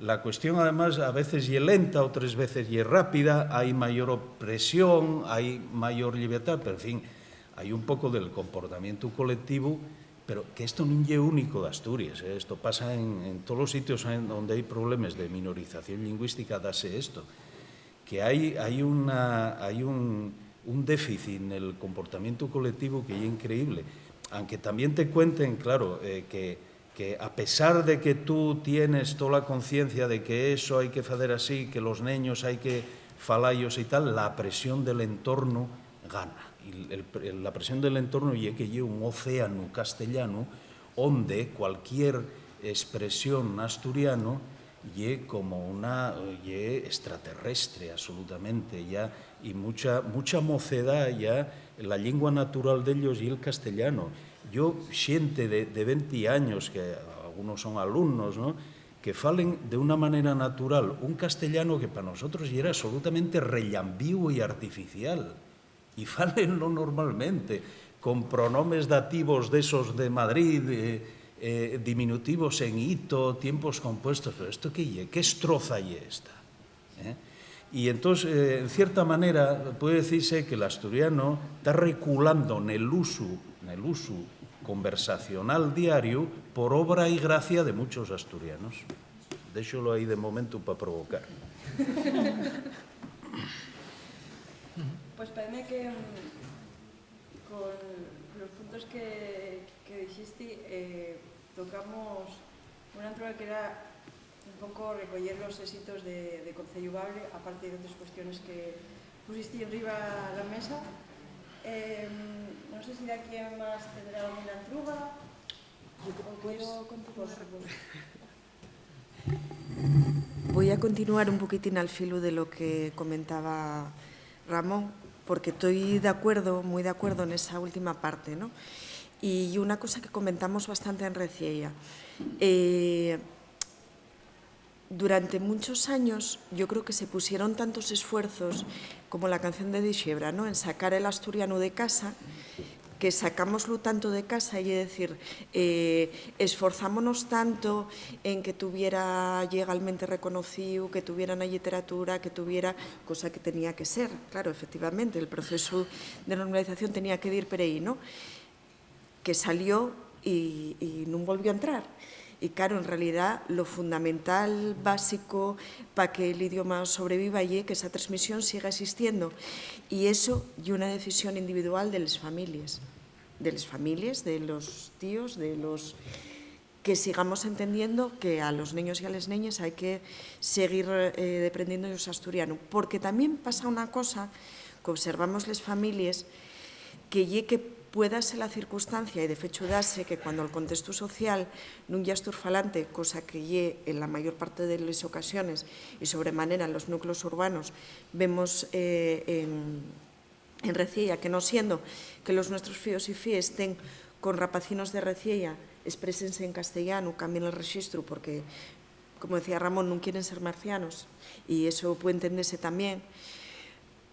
La cuestión, además, a veces ye lenta, otres veces ye rápida, hai mayor opresión, hai mayor llibertá, pero, en fin, hai un poco del comportamientu colectivu, pero que esto nun ye único d'Asturies, eh? Esto pasa en, en tolos sitios en onde hai problemes de minorización lingüística, dase esto, que hai, hai una, hai un, un déficit nel comportamientu colectivu que ye increíble. Anque tamién te cuenten, claro, eh, que, que a pesar de que tú tienes tola conciencia de que eso hai que facer así, que los neños hai que falayos y tal, la presión del entornu gana. Y el, el, la presión del entornu ye que ye un océanu castellanu onde cualquier espresión n'asturiano ye como una, ye extraterrestre absolutamente, ya, y mucha, mucha mocedá ya, la llingua natural d'ellos ye'l castellano. Yo, xente de, de venti años, que algunos son alumnos, ¿no?, que falen de una manera natural un castellano que pa nosotros yera absolutamente rellambíu y artificial. Y fálenlo normalmente, con pronomes dativos d'esos de Madrid, eh, eh, diminutivos en ito, tiempos compuestos. Pero esto qué ye? ¿Qué estroza ye esta? ¿Eh? Y entós, eh, en cierta manera, puede decirse que l'asturiano ta reculando nel usu, nel usu conversacional diariu por obra y gracia de muchos asturianos. Déxolo aí de momentu pa provocar. Pues parece que, mm, con los puntos que, que dixisti, eh, tocamos una entrada que era un poco recoller los éxitos de, de Conceyu Bable, aparte de otras cuestiones que pusisti enriba la mesa. Em, no sé si de aquí en más tendrá alguna entruga. Yo puedo continuar. Por supuesto. Voy a continuar un poquitín al filu de lo que comentaba Ramón, porque estoy de acuerdo, muy de acuerdo en esa última parte, ¿no? Y una cosa que comentamos bastante en Reciella, eh, durante muchos años yo creo que se pusieron tantos esfuerzos como la canción de Dixebra, ¿no?, en sacar el asturiano de casa, que sacámoslo tanto de casa, y es decir, eh, esforzámonos tanto en que tuviera llegalmente reconocido, que tuviera una literatura, que tuviera, cosa que tenía que ser, claro, efectivamente, el proceso de normalización tenía que ir por ahí, ¿no? Que salió y, y nun volvió a entrar. Y, claro, en realidá, lo fundamental, básico, pa que l'idioma sobreviva ye que esa tresmisión siga existiendo. Y eso ye una decisión individual de les families, de les families, de los tíos, de los, que sigamos entendiendo que a los neños y a les neñes hai que seguir, eh, deprendiendo-yos asturianu. Porque tamién pasa una cosa que observamos les families, que ye que Puede darse la circunstancia, y de fechu dase, que cuando el contestu social nun ye asturfalante, cosa que ye en la mayor parte de les ocasiones, y sobre manera en los núcleos urbanos, vemos, eh, en, en Reciella, que no siendo que los nuestros fíos y fíes tén con rapacinos de Reciella, exprésense en castellanu, cambien el rexistru, porque, como decía Ramón, nun quieren ser marcianos, y eso puede entendese tamién,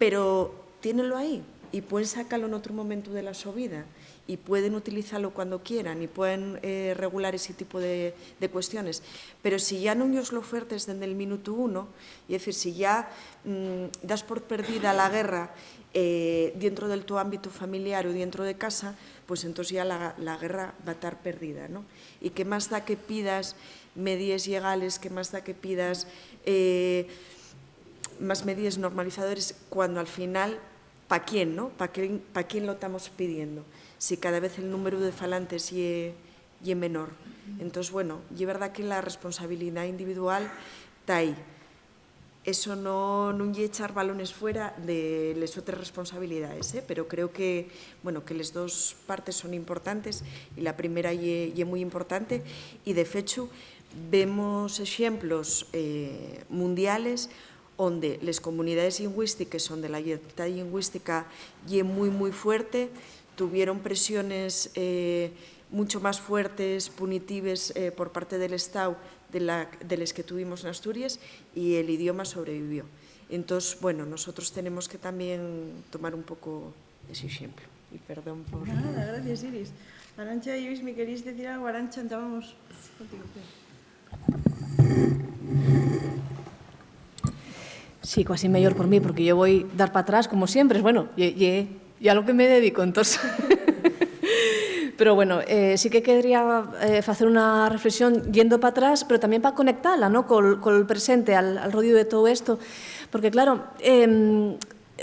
pero tiénenlo ahí y pueden sacalo n'otru momentu de la so vida y pueden utilizalo cuando quieran y pueden, eh, regular ese tipo de, de cuestiones. Pero si ya nun yos lo ofertes dende el minutu uno, ye dicir, si ya, mm, das por perdida la guerra, eh, dientro del tu ámbitu familiar o dientro de casa, pues entós ya la, la guerra va tar perdida, ¿no? Y qué más da que pidas medides llegales, qué más da que pidas, eh, más medides normalizadores, cuando al final, ¿pa quién, no? ¿Pa quién, pa quién lo tamos pidiendo? Si cada vez el númberu de falantes ye, ye menor. Entós, bueno, ye verdá que la responsabilidá individual ta ahí. Eso no, nun ye echar balones fuera de les otres responsabilidaes, ¿eh? Pero creo que, bueno, que les dos partes son importantes, y la primera ye, ye mui importante, y de fechu vemos exemplos, eh, mundiales onde les comunidaes llingüístiques, onde la llibertá llingüística ye mui, mui fuerte, tuvieron presiones, eh, mucho más fuertes, punitives, eh, por parte del Estáu de la, de les que tuvimos n'Asturies, y el idioma sobrevivió. Entós, bueno, nosotros tenemos que también tomar un poco ese exemplu. Y perdón por... Nada, gracias, Iris. Arancha, Iris, ¿me queréis decir algo? Arancha, entábamos contigo. Sí, cuasi meyor por mí, porque yo voi dar pa atrás, como siempre. Bueno, ye, ye, ya lo que me dedico, entonces. Pero bueno, eh, sí que querría, eh, facer una reflexión yendo pa atrás, pero también pa conectala, ¿no? Col, col presente, al, al rodiu de todo esto. Porque, claro, em,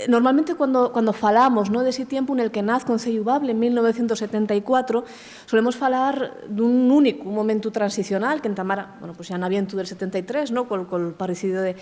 normalmente cuando, cuando falamos, ¿no?, d'esi tiempu nel que naz Conceyu Bable, en mil novecientos setenta y cuatro, solemos falar d'un únicu momentu transicional, que entamara, bueno, pues ya n'avientu del setenta y tres, ¿no?, col, col parricidio de,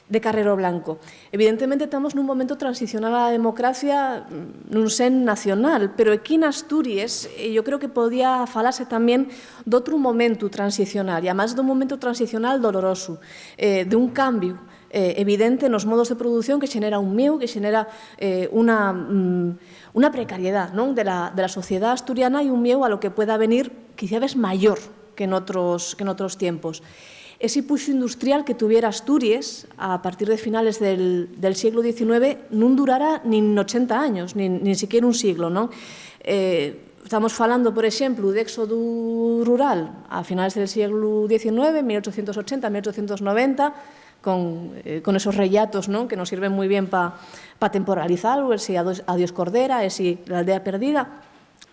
de Carrero Blanco. Evidentemente, tamos nun momentu transicional a la democracia, mm, nun sen nacional, pero equí n'Asturies, eh, yo creo que podía falase tamién d'otru momentu transicional, y amás d'un momentu transicional dolorosu, eh, d'un cambiu, eh, evidente nos modos de producción que xenera un mieu, que xenera, eh, una, mm, una precariedá, ¿non?, de la, de la sociedá asturiana, y un mieu a lo que pueda venir, quiciabes mayor que n'otros, que n'otros tiempos. Esi puxu industrial que tuviera Asturies a partir de finales del, del sieglu diecinueve nun durara nin ochenta años, nin, nin siquiera un siglo, ¿non? Eh, estamos falando, por exemplu, d'éxodu rural a finales del sieglu diecinueve, mil ochocientos ochenta, mil ochocientos noventa, con, eh, con esos rellatos, ¿non?, que nos sirven mui bien pa, pa temporalizalo, esi Adiós, Adiós Cordera, esi La aldea perdida.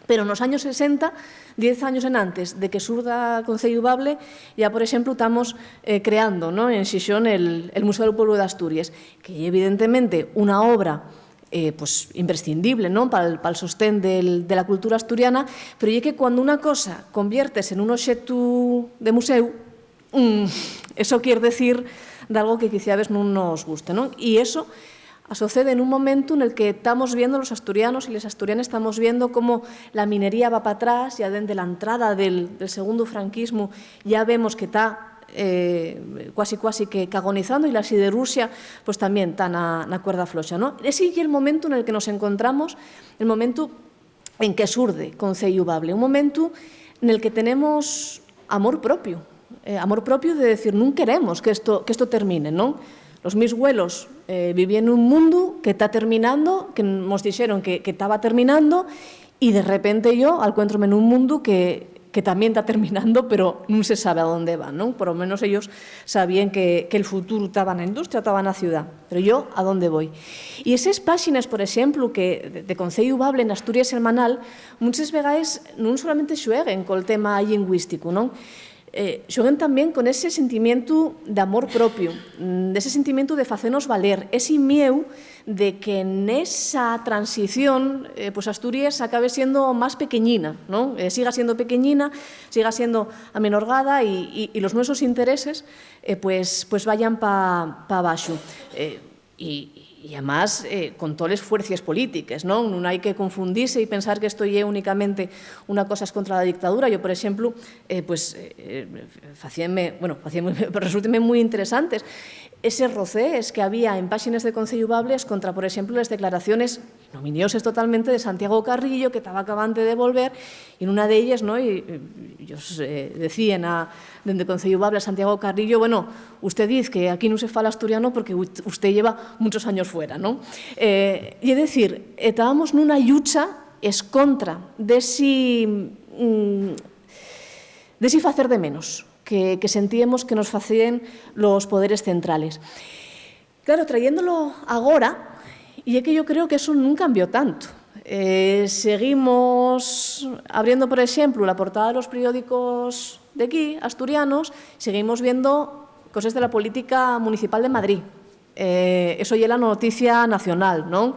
Pero nos años sesenta, diez años enantes de que surda Conceyu Bable, ya, por exemplu, tamos, eh, creando, ¿no?, en Xixón el, el Museo del Pueblo de Asturias, que ye, evidentemente, una obra, eh, pues, imprescindible, ¿no?, pal, pal sostén del, de la cultura asturiana, pero ye que cuando una cosa conviertes en un oxetu de museu, mm, eso quier decir d'algo que quiciabes nun nos guste, ¿non? Y eso asocede nun momentu nel que tamos viendo los asturianos y les asturianes, tamos viendo cómo la minería va pa atrás, ya dende la entrada del, del segundu franquismu ya vemos que ta, eh, cuasi, cuasi que, que agonizando, y la siderurxia, pues, tamién ta na, na cuerda floxa, ¿no? Esi ye el momentu nel que nos encontramos, el momentu en que surde Conceyu Bable, un momentu nel que tenemos amor propio, eh, amor propio de decir, nun queremos que esto, que esto termine, ¿non? Los mis güelos, eh, vivíen nun mundu que ta terminando, que mos dixeron que, que taba terminando, y de repente yo alcuéntrome nun mundu que, que tamién ta terminando, pero nun se sabe a dónde va, ¿non? Por lo menos ellos sabíen que, que el futuru taba na industria, taba na ciudá. Pero yo, ¿a dónde voi? Y eses páxines, por exemplu, que de, de Conceyu Bable n'Asturies Semanal, munches vegaes nun solamente xueguen col tema llingüísticu, ¿non? Eh, xueguen tamién con ese sentimientu d'amor propiu, mm, d'ese sentimientu de facenos valer, esi mieu de que nesa transición, eh, pues Asturies acabe siendo más pequeñina, ¿non? Eh, siga siendo pequeñina, siga siendo amenorgada y, y, y los nuesos intereses, eh, pues, pues vayan pa, pa baxu. Eh, y, Y amás, eh, con toles fuercies polítiques, non? Nun hai que confundise y pensar que esto ye únicamente una cosa escontra la dictadura. Yo, por exemplu, eh, pues, eh, faciéndome, bueno, faciéndome, pero resultenme mui interesantes eses roces que había en páxines de Conceyu Bables contra, por exemplu, les declaraciones ignominioses totalmente de Santiago Carrillo, que taba acabante de volver, y nuna d'elles, ¿no? Y, y ellos, eh, decíen a, dende Conceyu Bables, Santiago Carrillo: "Bueno, usté diz que aquí nun se fala asturiano porque u-, usté lleva munchos años fuera", ¿no? Eh, ye decir, eh, tábamos nuna llucha escontra d'esi, mm, d'esi facer de menos que, que sentíemos que nos facíen los poderes centrales. Claro, trayéndolo agora, ye que yo creo que eso nun cambió tanto. Eh, seguimos abriendo, por exemplu, la portada de los periódicos d'equí, asturianos, seguimos viendo coses de la política municipal de Madrid. Eh, eso ye la noticia nacional, ¿non?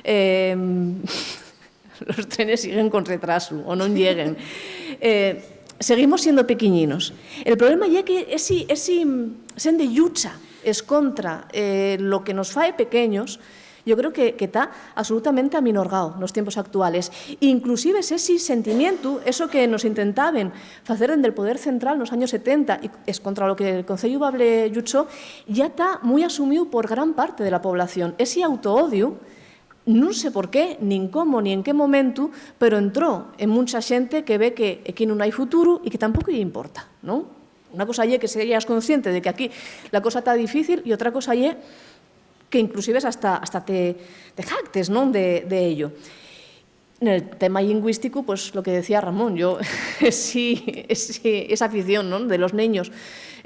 Em, los trenes siguen con retrasu o non lleguen. Eh, seguimos siendo pequeñinos. El problema ye que esi, esi sen de llucha escontra, eh, lo que nos fae pequeños, yo creo que, que ta absolutamente aminorgao nos tiempos actuales. Inclusive esi sentimientu, eso que nos intentaben facer dende el poder central nos años setenta, y escontra lo que el Conceyu Bable lluchó, ya ta mui asumíu por gran parte de la población. Esi autoodiu, nun sé por qué, nin cómo, ni en qué momentu, pero entró en muncha xente que ve que equí nun hai futuru y que tampoco lle importa, ¿non? Una cosa ye que seas consciente de que aquí la cosa ta difícil y otra cosa ye que inclusive hasta, hasta te, te jactes, ¿non? De, de ello. Nel tema lingüístico, pues, lo que decía Ramón, yo, esi, esi, esa afición, ¿non? De los neños,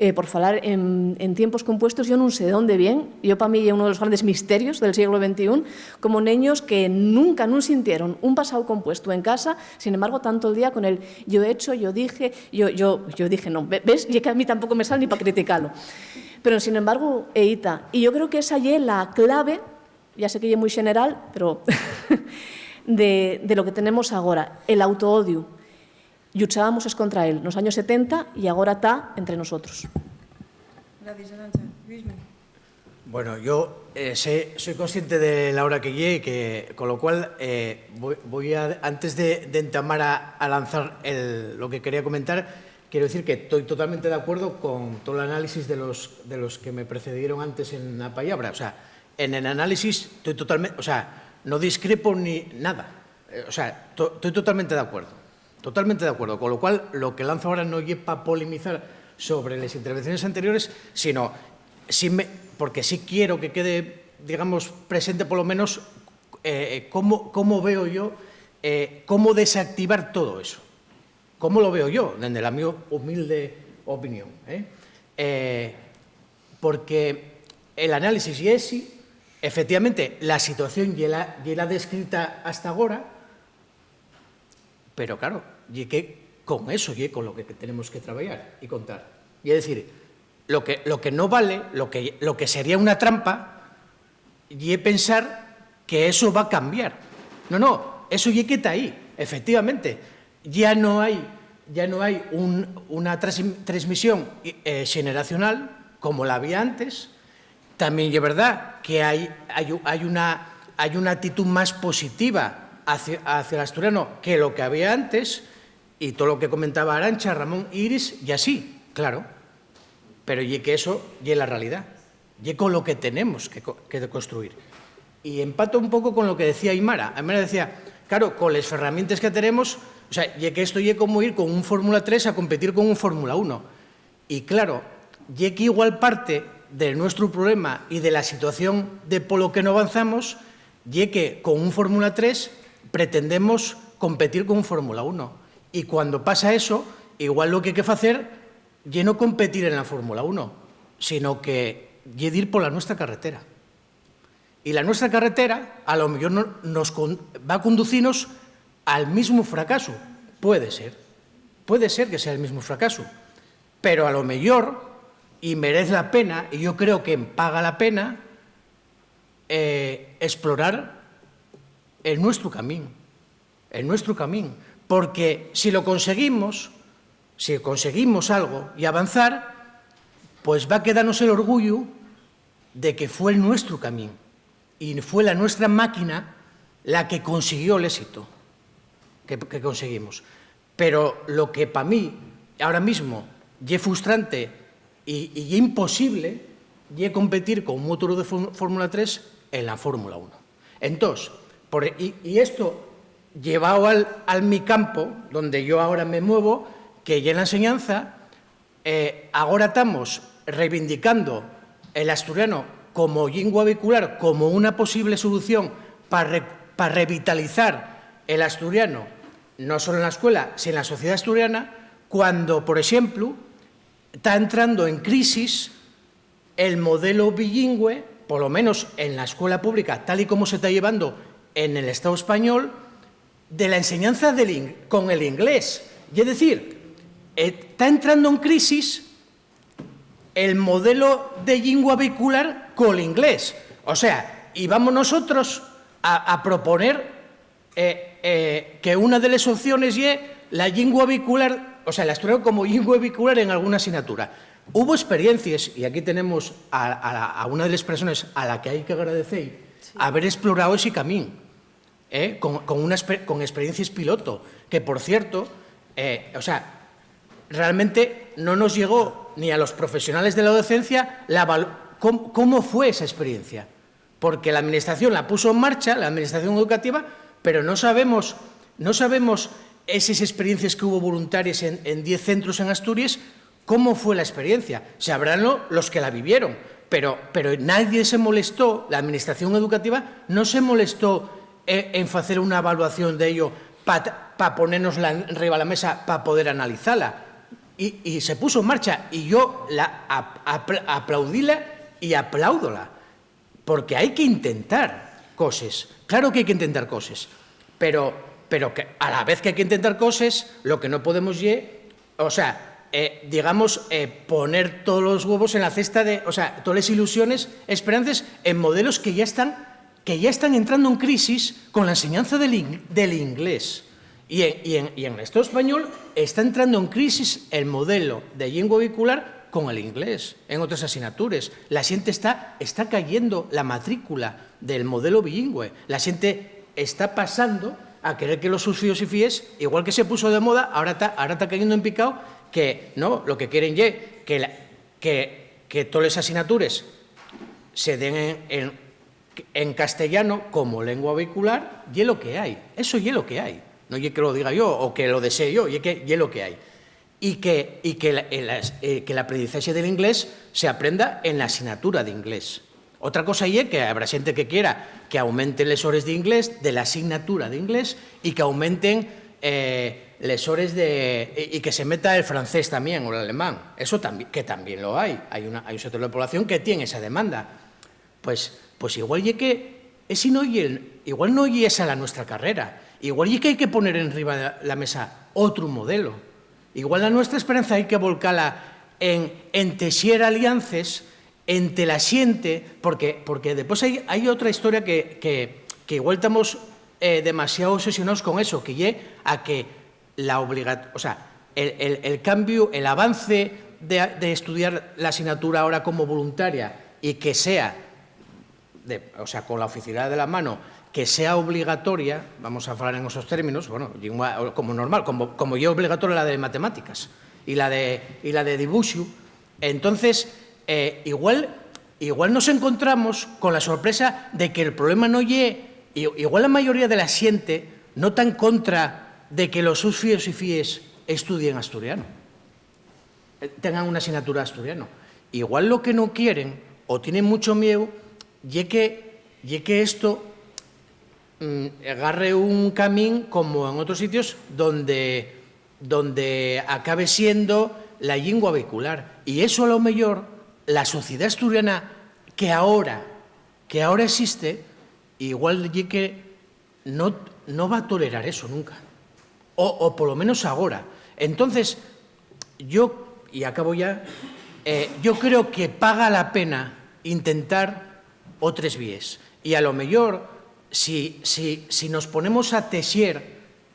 eh, por falar en, en tiempos compuestos, yo nun sé de dónde vien. Yo, pa mí, ye uno de los grandes misterios del sieglo ventiún, como neños que nunca nun sintieron un pasao compuestu en casa, sin embargo, tanto el día con el "yo hecho, yo dije, yo, yo, yo dije", non, ve-, ves? Ye que a mí tampoco me sal ni pa criticalo. Pero, sin embargo, eí ta. Y yo creo que esa ye la clave, ya sé que ye mui xeneral, pero de, de lo que tenemos agora, el autoodiu. Lluchábamos escontra él nos años setenta y agora ta entre nosotros. Gracias, Arantxa. Lluismi. Bueno, yo, eh, sé, soy consciente de la hora que llegue, que, con lo cual, eh, voy, voy a, antes de, de entamar a, a lanzar el, lo que quería comentar, quiero decir que estoy totalmente de acuerdo con todo el análisis de los, de los que me precedieron antes en la palabra. O sea, en el análisis estoy totalmente, o sea, no discrepo ni nada. Eh, o sea, to-, estoy totalmente de acuerdo. Totalmente de acuerdo. Con lo cual, lo que lanzo ahora no ye pa polemizar sobre las intervenciones anteriores, sino sí me, porque sí quiero que quede, digamos, presente por lo menos, eh, cómo, cómo veo yo, eh, cómo desactivar todo eso. ¿Cómo lo veo yo? Desde la mi humilde opinión, ¿eh? Eh, porque el análisis ye esi, efectivamente, la situación ye la, ye la descrita hasta agora, pero, claro, ye que con eso ye con lo que tenemos que trabayar y contar. Y es decir, lo que, lo que no vale, lo que, lo que sería una trampa, ye pensar que eso va a cambiar. No, no, eso ye que ta ahí, efectivamente. Ya no hai, ya no hai un, una trasm-, transmisión, eh, xeneracional como la había antes. Tamién ye verdá que hai, hai u-, hai una, hai una actitud más positiva hacia, hacia l'asturiano que lo que había antes, y todo lo que comentaba Arantxa, Ramón, Iris, y así, claro. Pero ye que eso ye la realidá. Ye con lo que tenemos que co-, que construir. Y empato un poco con lo que decía Aymara. Aymara decía, claro, con les ferramientes que tenemos, o sea, ye que esto ye como ir con un Fórmula tres a competir con un Fórmula uno. Y claro, ye que igual parte del nuestro problema y de la situación de polo que no avanzamos, ye que con un Fórmula tres pretendemos competir con un Fórmula uno. Y cuando pasa eso, igual lo que hay que facer ye no competir en la Fórmula uno, sino que ye dir pola nuestra carretera. Y la nuestra carretera, a lo mellor, no, nos con-, va a conducirnos al mismo fracaso. Puede ser. Puede ser que sea el mismo fracaso. Pero a lo mellor, y merece la pena, y yo creo que paga la pena, eh, explorar el nuestro camino. El nuestro camino. Porque si lo conseguimos, si conseguimos algo y avanzar, pues va a quedarnos el orgullo de que fue el nuestro camino. Y fue la nuestra máquina la que consiguió el éxito que, que conseguimos. Pero lo que pa mí ahora mismo ye frustrante y, y ye imposible ye competir con un motor de Fór- Fórmula tres en la Fórmula uno. Entós, por, y, y esto llevado al, al mi campo, donde yo ahora me muevo, que ye la enseñanza, eh, agora tamos reivindicando el asturiano como llingua vehicular, como una posible solución pa re- pa revitalizar el asturiano, no solo en la escuela, sino en la sociedad asturiana, cuando, por exemplu, ta entrando en crisis el modelo bilingüe, polo menos en la escuela pública, tal y como se ta llevando en el Estado español, de la enseñanza del in- con el inglés. Ye decir, eh, ta entrando en crisis el modelo de llingua vehicular col inglés. O sea, y vamos nosotros a, a proponer, eh, eh, que una de les opciones ye la llingua vehicular, o sea, el asturiano como llingua vehicular en alguna asignatura. Hubo experiencias, y aquí tenemos a, a la- a una de les persones a la que hai que agradecer haber explorado ese camín, eh, con, con una exper- con experiencias piloto, que, por cierto, eh, o sea, realmente no nos llegó ni a los profesionales de la docencia la val- cómo, cómo fue esa experiencia. Porque la administración la puso en marcha, la administración educativa, pero no sabemos, no sabemos esas experiencias que hubo voluntarias en, en diez centros en Asturias, cómo fue la experiencia. Sabránlo los que la vivieron, pero, pero nadie se molestó, la administración educativa no se molestó, eh, en facer una evaluación de ello pa ponernos la, riba la mesa pa poder analizala. Y, y se puso en marcha y yo la ap- apl- aplaudíla y apláudola. Porque hai que intentar coses. Claro que hai que intentar coses. Pero, pero que a la vez que hai que intentar coses, lo que no podemos ye, o sea, eh, digamos, eh, poner todos los huevos en la cesta de, o sea, todas las ilusiones, esperanzas en modelos que ya están, que ya están entrando en crisis con la enseñanza del in- del inglés. Y en, y en- y en el Estado español está entrando en crisis el modelo de lengua vehicular con el inglés en otras asignaturas. La xente está, está cayendo la matrícula del modelo bilingüe. La xente está pasando a querer que los sus fíos y fíes, igual que se puso de moda, ahora ta, ahora ta cayendo en picao que no, lo que quieren ye que, la- que, que todas las asignaturas se den en, en, en castellano como lengua vehicular, ye lo que hai. Eso ye lo que hai. No ye que lo diga yo o que lo desee yo, ye que ye lo que hai. Y que, y que, la, en las- eh, que l'aprendizaxe del inglés se aprenda en la asignatura de inglés. Otra cosa ye que habrá xente que quiera que aumenten les hores de inglés, de la asignatura de inglés, y que aumenten, eh, les hores de, y, y que se meta el francés también o l'alemán. Eso tambi- que también lo hai. Hai, una, hai un sector de la población que tiene esa demanda. Pues, pues igual ye que, esi no ye el- igual no ye esa la nuestra carrera. Igual ye que hai que poner en riba la, la mesa otru modelo. Igual la nuestra esperanza hai que volcala en, en texier aliances ente la xente, porque, porque después hai, hai otra historia que, que, que igual tamos, eh, demasiado obsesionados con eso, que ye a que la obliga- o sea, el, el- el cambio, el avance de, de estudiar la asignatura ahora como voluntaria y que sea, de- o sea, con la oficialidad de la mano, que sea obligatoria, vamos a hablar en esos términos, bueno, lengua- como normal, como, como ye obligatoria la de matemáticas y la de, y la de dibuxu, entonces, eh, igual, igual nos encontramos con la sorpresa de que el problema no ye, i- igual la mayoría de la xente no ta en contra de que los sus fíos y fíes estudien asturiano, eh, tengan una asignatura asturiano. Igual lo que no quieren o tienen mucho miedo ye que, ye que esto, mm, agarre un camín como en otros sitios donde, donde acabe siendo la lengua vehicular. Y eso a lo mejor la sociedad asturiana que ahora, que ahora existe, igual ye que no, no va a tolerar eso nunca. O, o por lo menos agora. Entonces, yo, y acabo ya, eh, yo creo que paga la pena intentar otres víes. Y a lo mejor, si, si, si nos ponemos a texier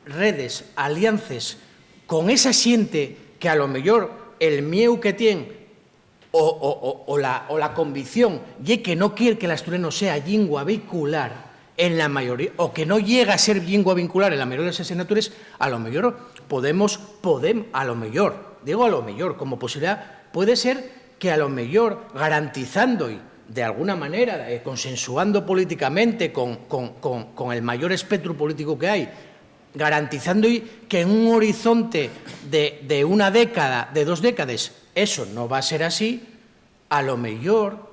redes, aliances con esa xente que a lo mejor el mieu que tien o, o, o, o la, o la convicción ye que no quier que l'asturiano sea llingua vehicular en la mayoría, o que no llega a ser llingua vehicular en la mayoría de les asignatures, a lo mellor podemos, podem-, a lo mellor, digo a lo mellor, como posibilidad, puede ser que a lo mellor garantizando-y de alguna manera, eh, consensuando políticamente con, con, con, con el mayor espectro político que hay, garantizando-y que en un horizonte de, de una década, de dos décades, eso no va a ser así, a lo mellor,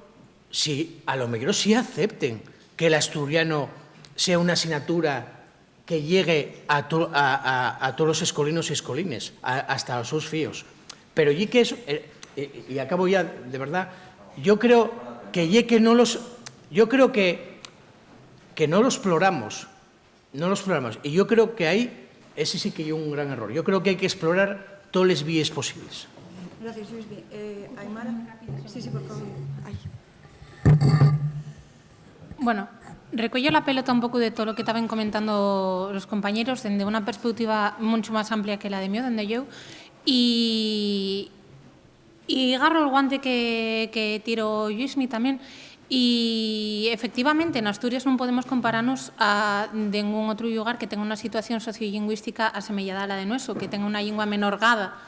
si, a lo mellor sí acepten que l'asturiano sea una asignatura que llegue a to-, a, a, a tolos escolinos y escolines, a, hasta los sus fíos. Pero ye que eso, eh, eh, y acabo ya, de verdad, yo creo que ye que no los, yo creo que, que no los exploramos, no los exploramos. Y yo creo que ahí, ese sí que ye un gran error. Yo creo que hay que explorar toles víes posibles. Gracias, Luismi. Eh, Aymara. Sí, sí, por favor. Ay. Bueno, recuello la pelota un poco de todo lo que estaban comentando los compañeros desde una perspectiva mucho más amplia que la de mío, desde yo, y, y garro el guante que, que tiró Luismi también. Y efectivamente, en Asturias no podemos compararnos a ningún otro lugar que tenga una situación sociolingüística asemeyada a la de nuestro, que tenga una lengua menorgada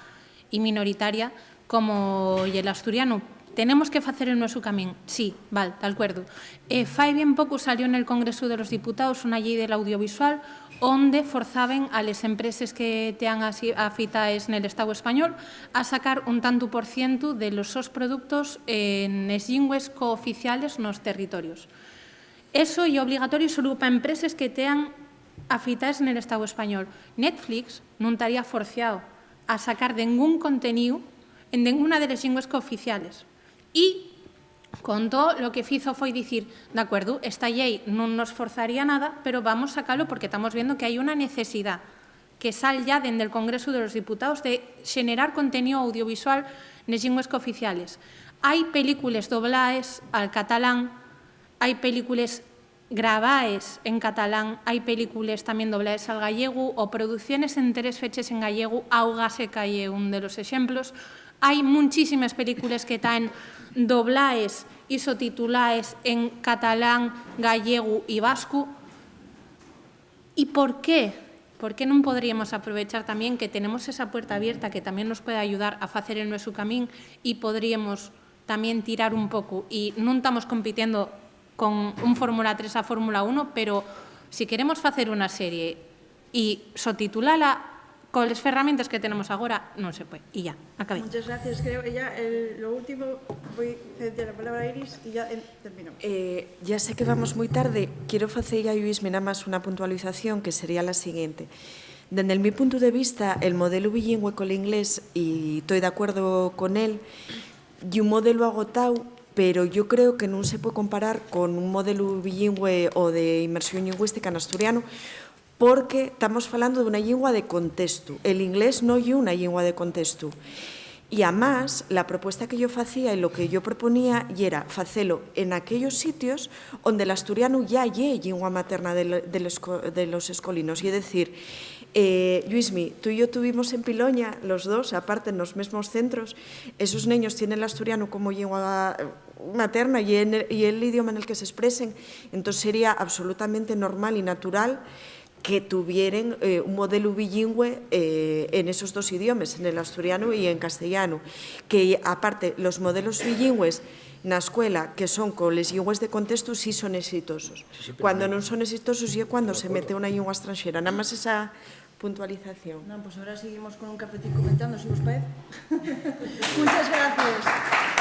y minoritaria como ye l'asturianu. Tenemos que facer el nuesu camín, sí, val, d'alcuerdu. Eh, fai bien poco salió nel Congresu de los Diputaos una llei del audiovisual onde forzaben a les empreses que tean asi-, afitaes nel Estao español a sacar un tantu por cientu de los sos productos, eh, nes llingües cooficiales nos territorios. Eso ye obligatorio solu pa empreses que tean afitaes nel Estao español. Netflix nun taría forciao a sacar dengún conteníu en denguna de les llingües cooficiales. Y con too, lo que fizo foi dicir, "D'acuerdu, esta llei nun nos forzaría nada, pero vamos sacalo porque tamos viendo que hai una necesidá que sal ya dende el Congresu de los Diputaos de xenerar conteníu audiovisual nes llingües cooficiales". Hai películes doblaes al catalán, hai películes grabaes en catalán, hai películes tamién doblaes al gallegu o producciones enteres feches en gallegu, Auga Seca ye un de los exemplos. Hai munchísimes películes que taen doblaes y sotitulaes en catalán, gallegu y vascu. ¿Y por qué? ¿Por qué nun podríamos aprovechar tamién que tenemos esa puerta abierta que tamién nos puede ayudar a facer el nuesu camín y podríamos tamién tirar un poco? Y nun tamos compitiendo con un Fórmula tres a Fórmula uno, pero si queremos facer una serie y sotitulala coles ferramientes que tenemos agora, non se puede. Y ya, acabé. Muchas gracias. Creo que ya el, lo último, voy a ceder la palabra a Iris y ya, eh, terminamos. Eh, ya sé que vamos muy tarde. Quiero facer a Luismi nada más una puntualización que sería la siguiente. Desde mi punto de vista, el modelo bilingüe con el inglés, y estoy de acuerdo con él, y un modelo agotado, pero yo creo que no se puede comparar con un modelo bilingüe o de inmersión lingüística en asturiano, porque estamos falando d'una llingua de contestu. El inglés no ye una llingua de contestu. Y amás, la propuesta que yo facía y lo que yo proponía yera facelo en aquellos sitios onde l'asturianu ya ye llingua materna de, lo- de los, co- de los escolinos. Y es decir, eh, Luismi, tú y yo tuvimos en Piloña, los dos, aparte, en los mesmos centros, esos neños tienen l'asturianu como llingua materna y, en el, y el idioma en el que se expresen, entonces sería absolutamente normal y natural que tuvieren, eh, un modelu bilingüe, eh, en esos dos idiomes, en el asturianu y en castellanu, que, aparte, los modelos bilingües na escuela que son con les llingües de contestu sí son exitosos. Sí, sí, pero cuando no- non son exitosos ye cuando se mete una llingua estranxera. Nada más esa puntualización. No, pues ahora seguimos con un cafetín comentando, si vos parece. Muchas gracias.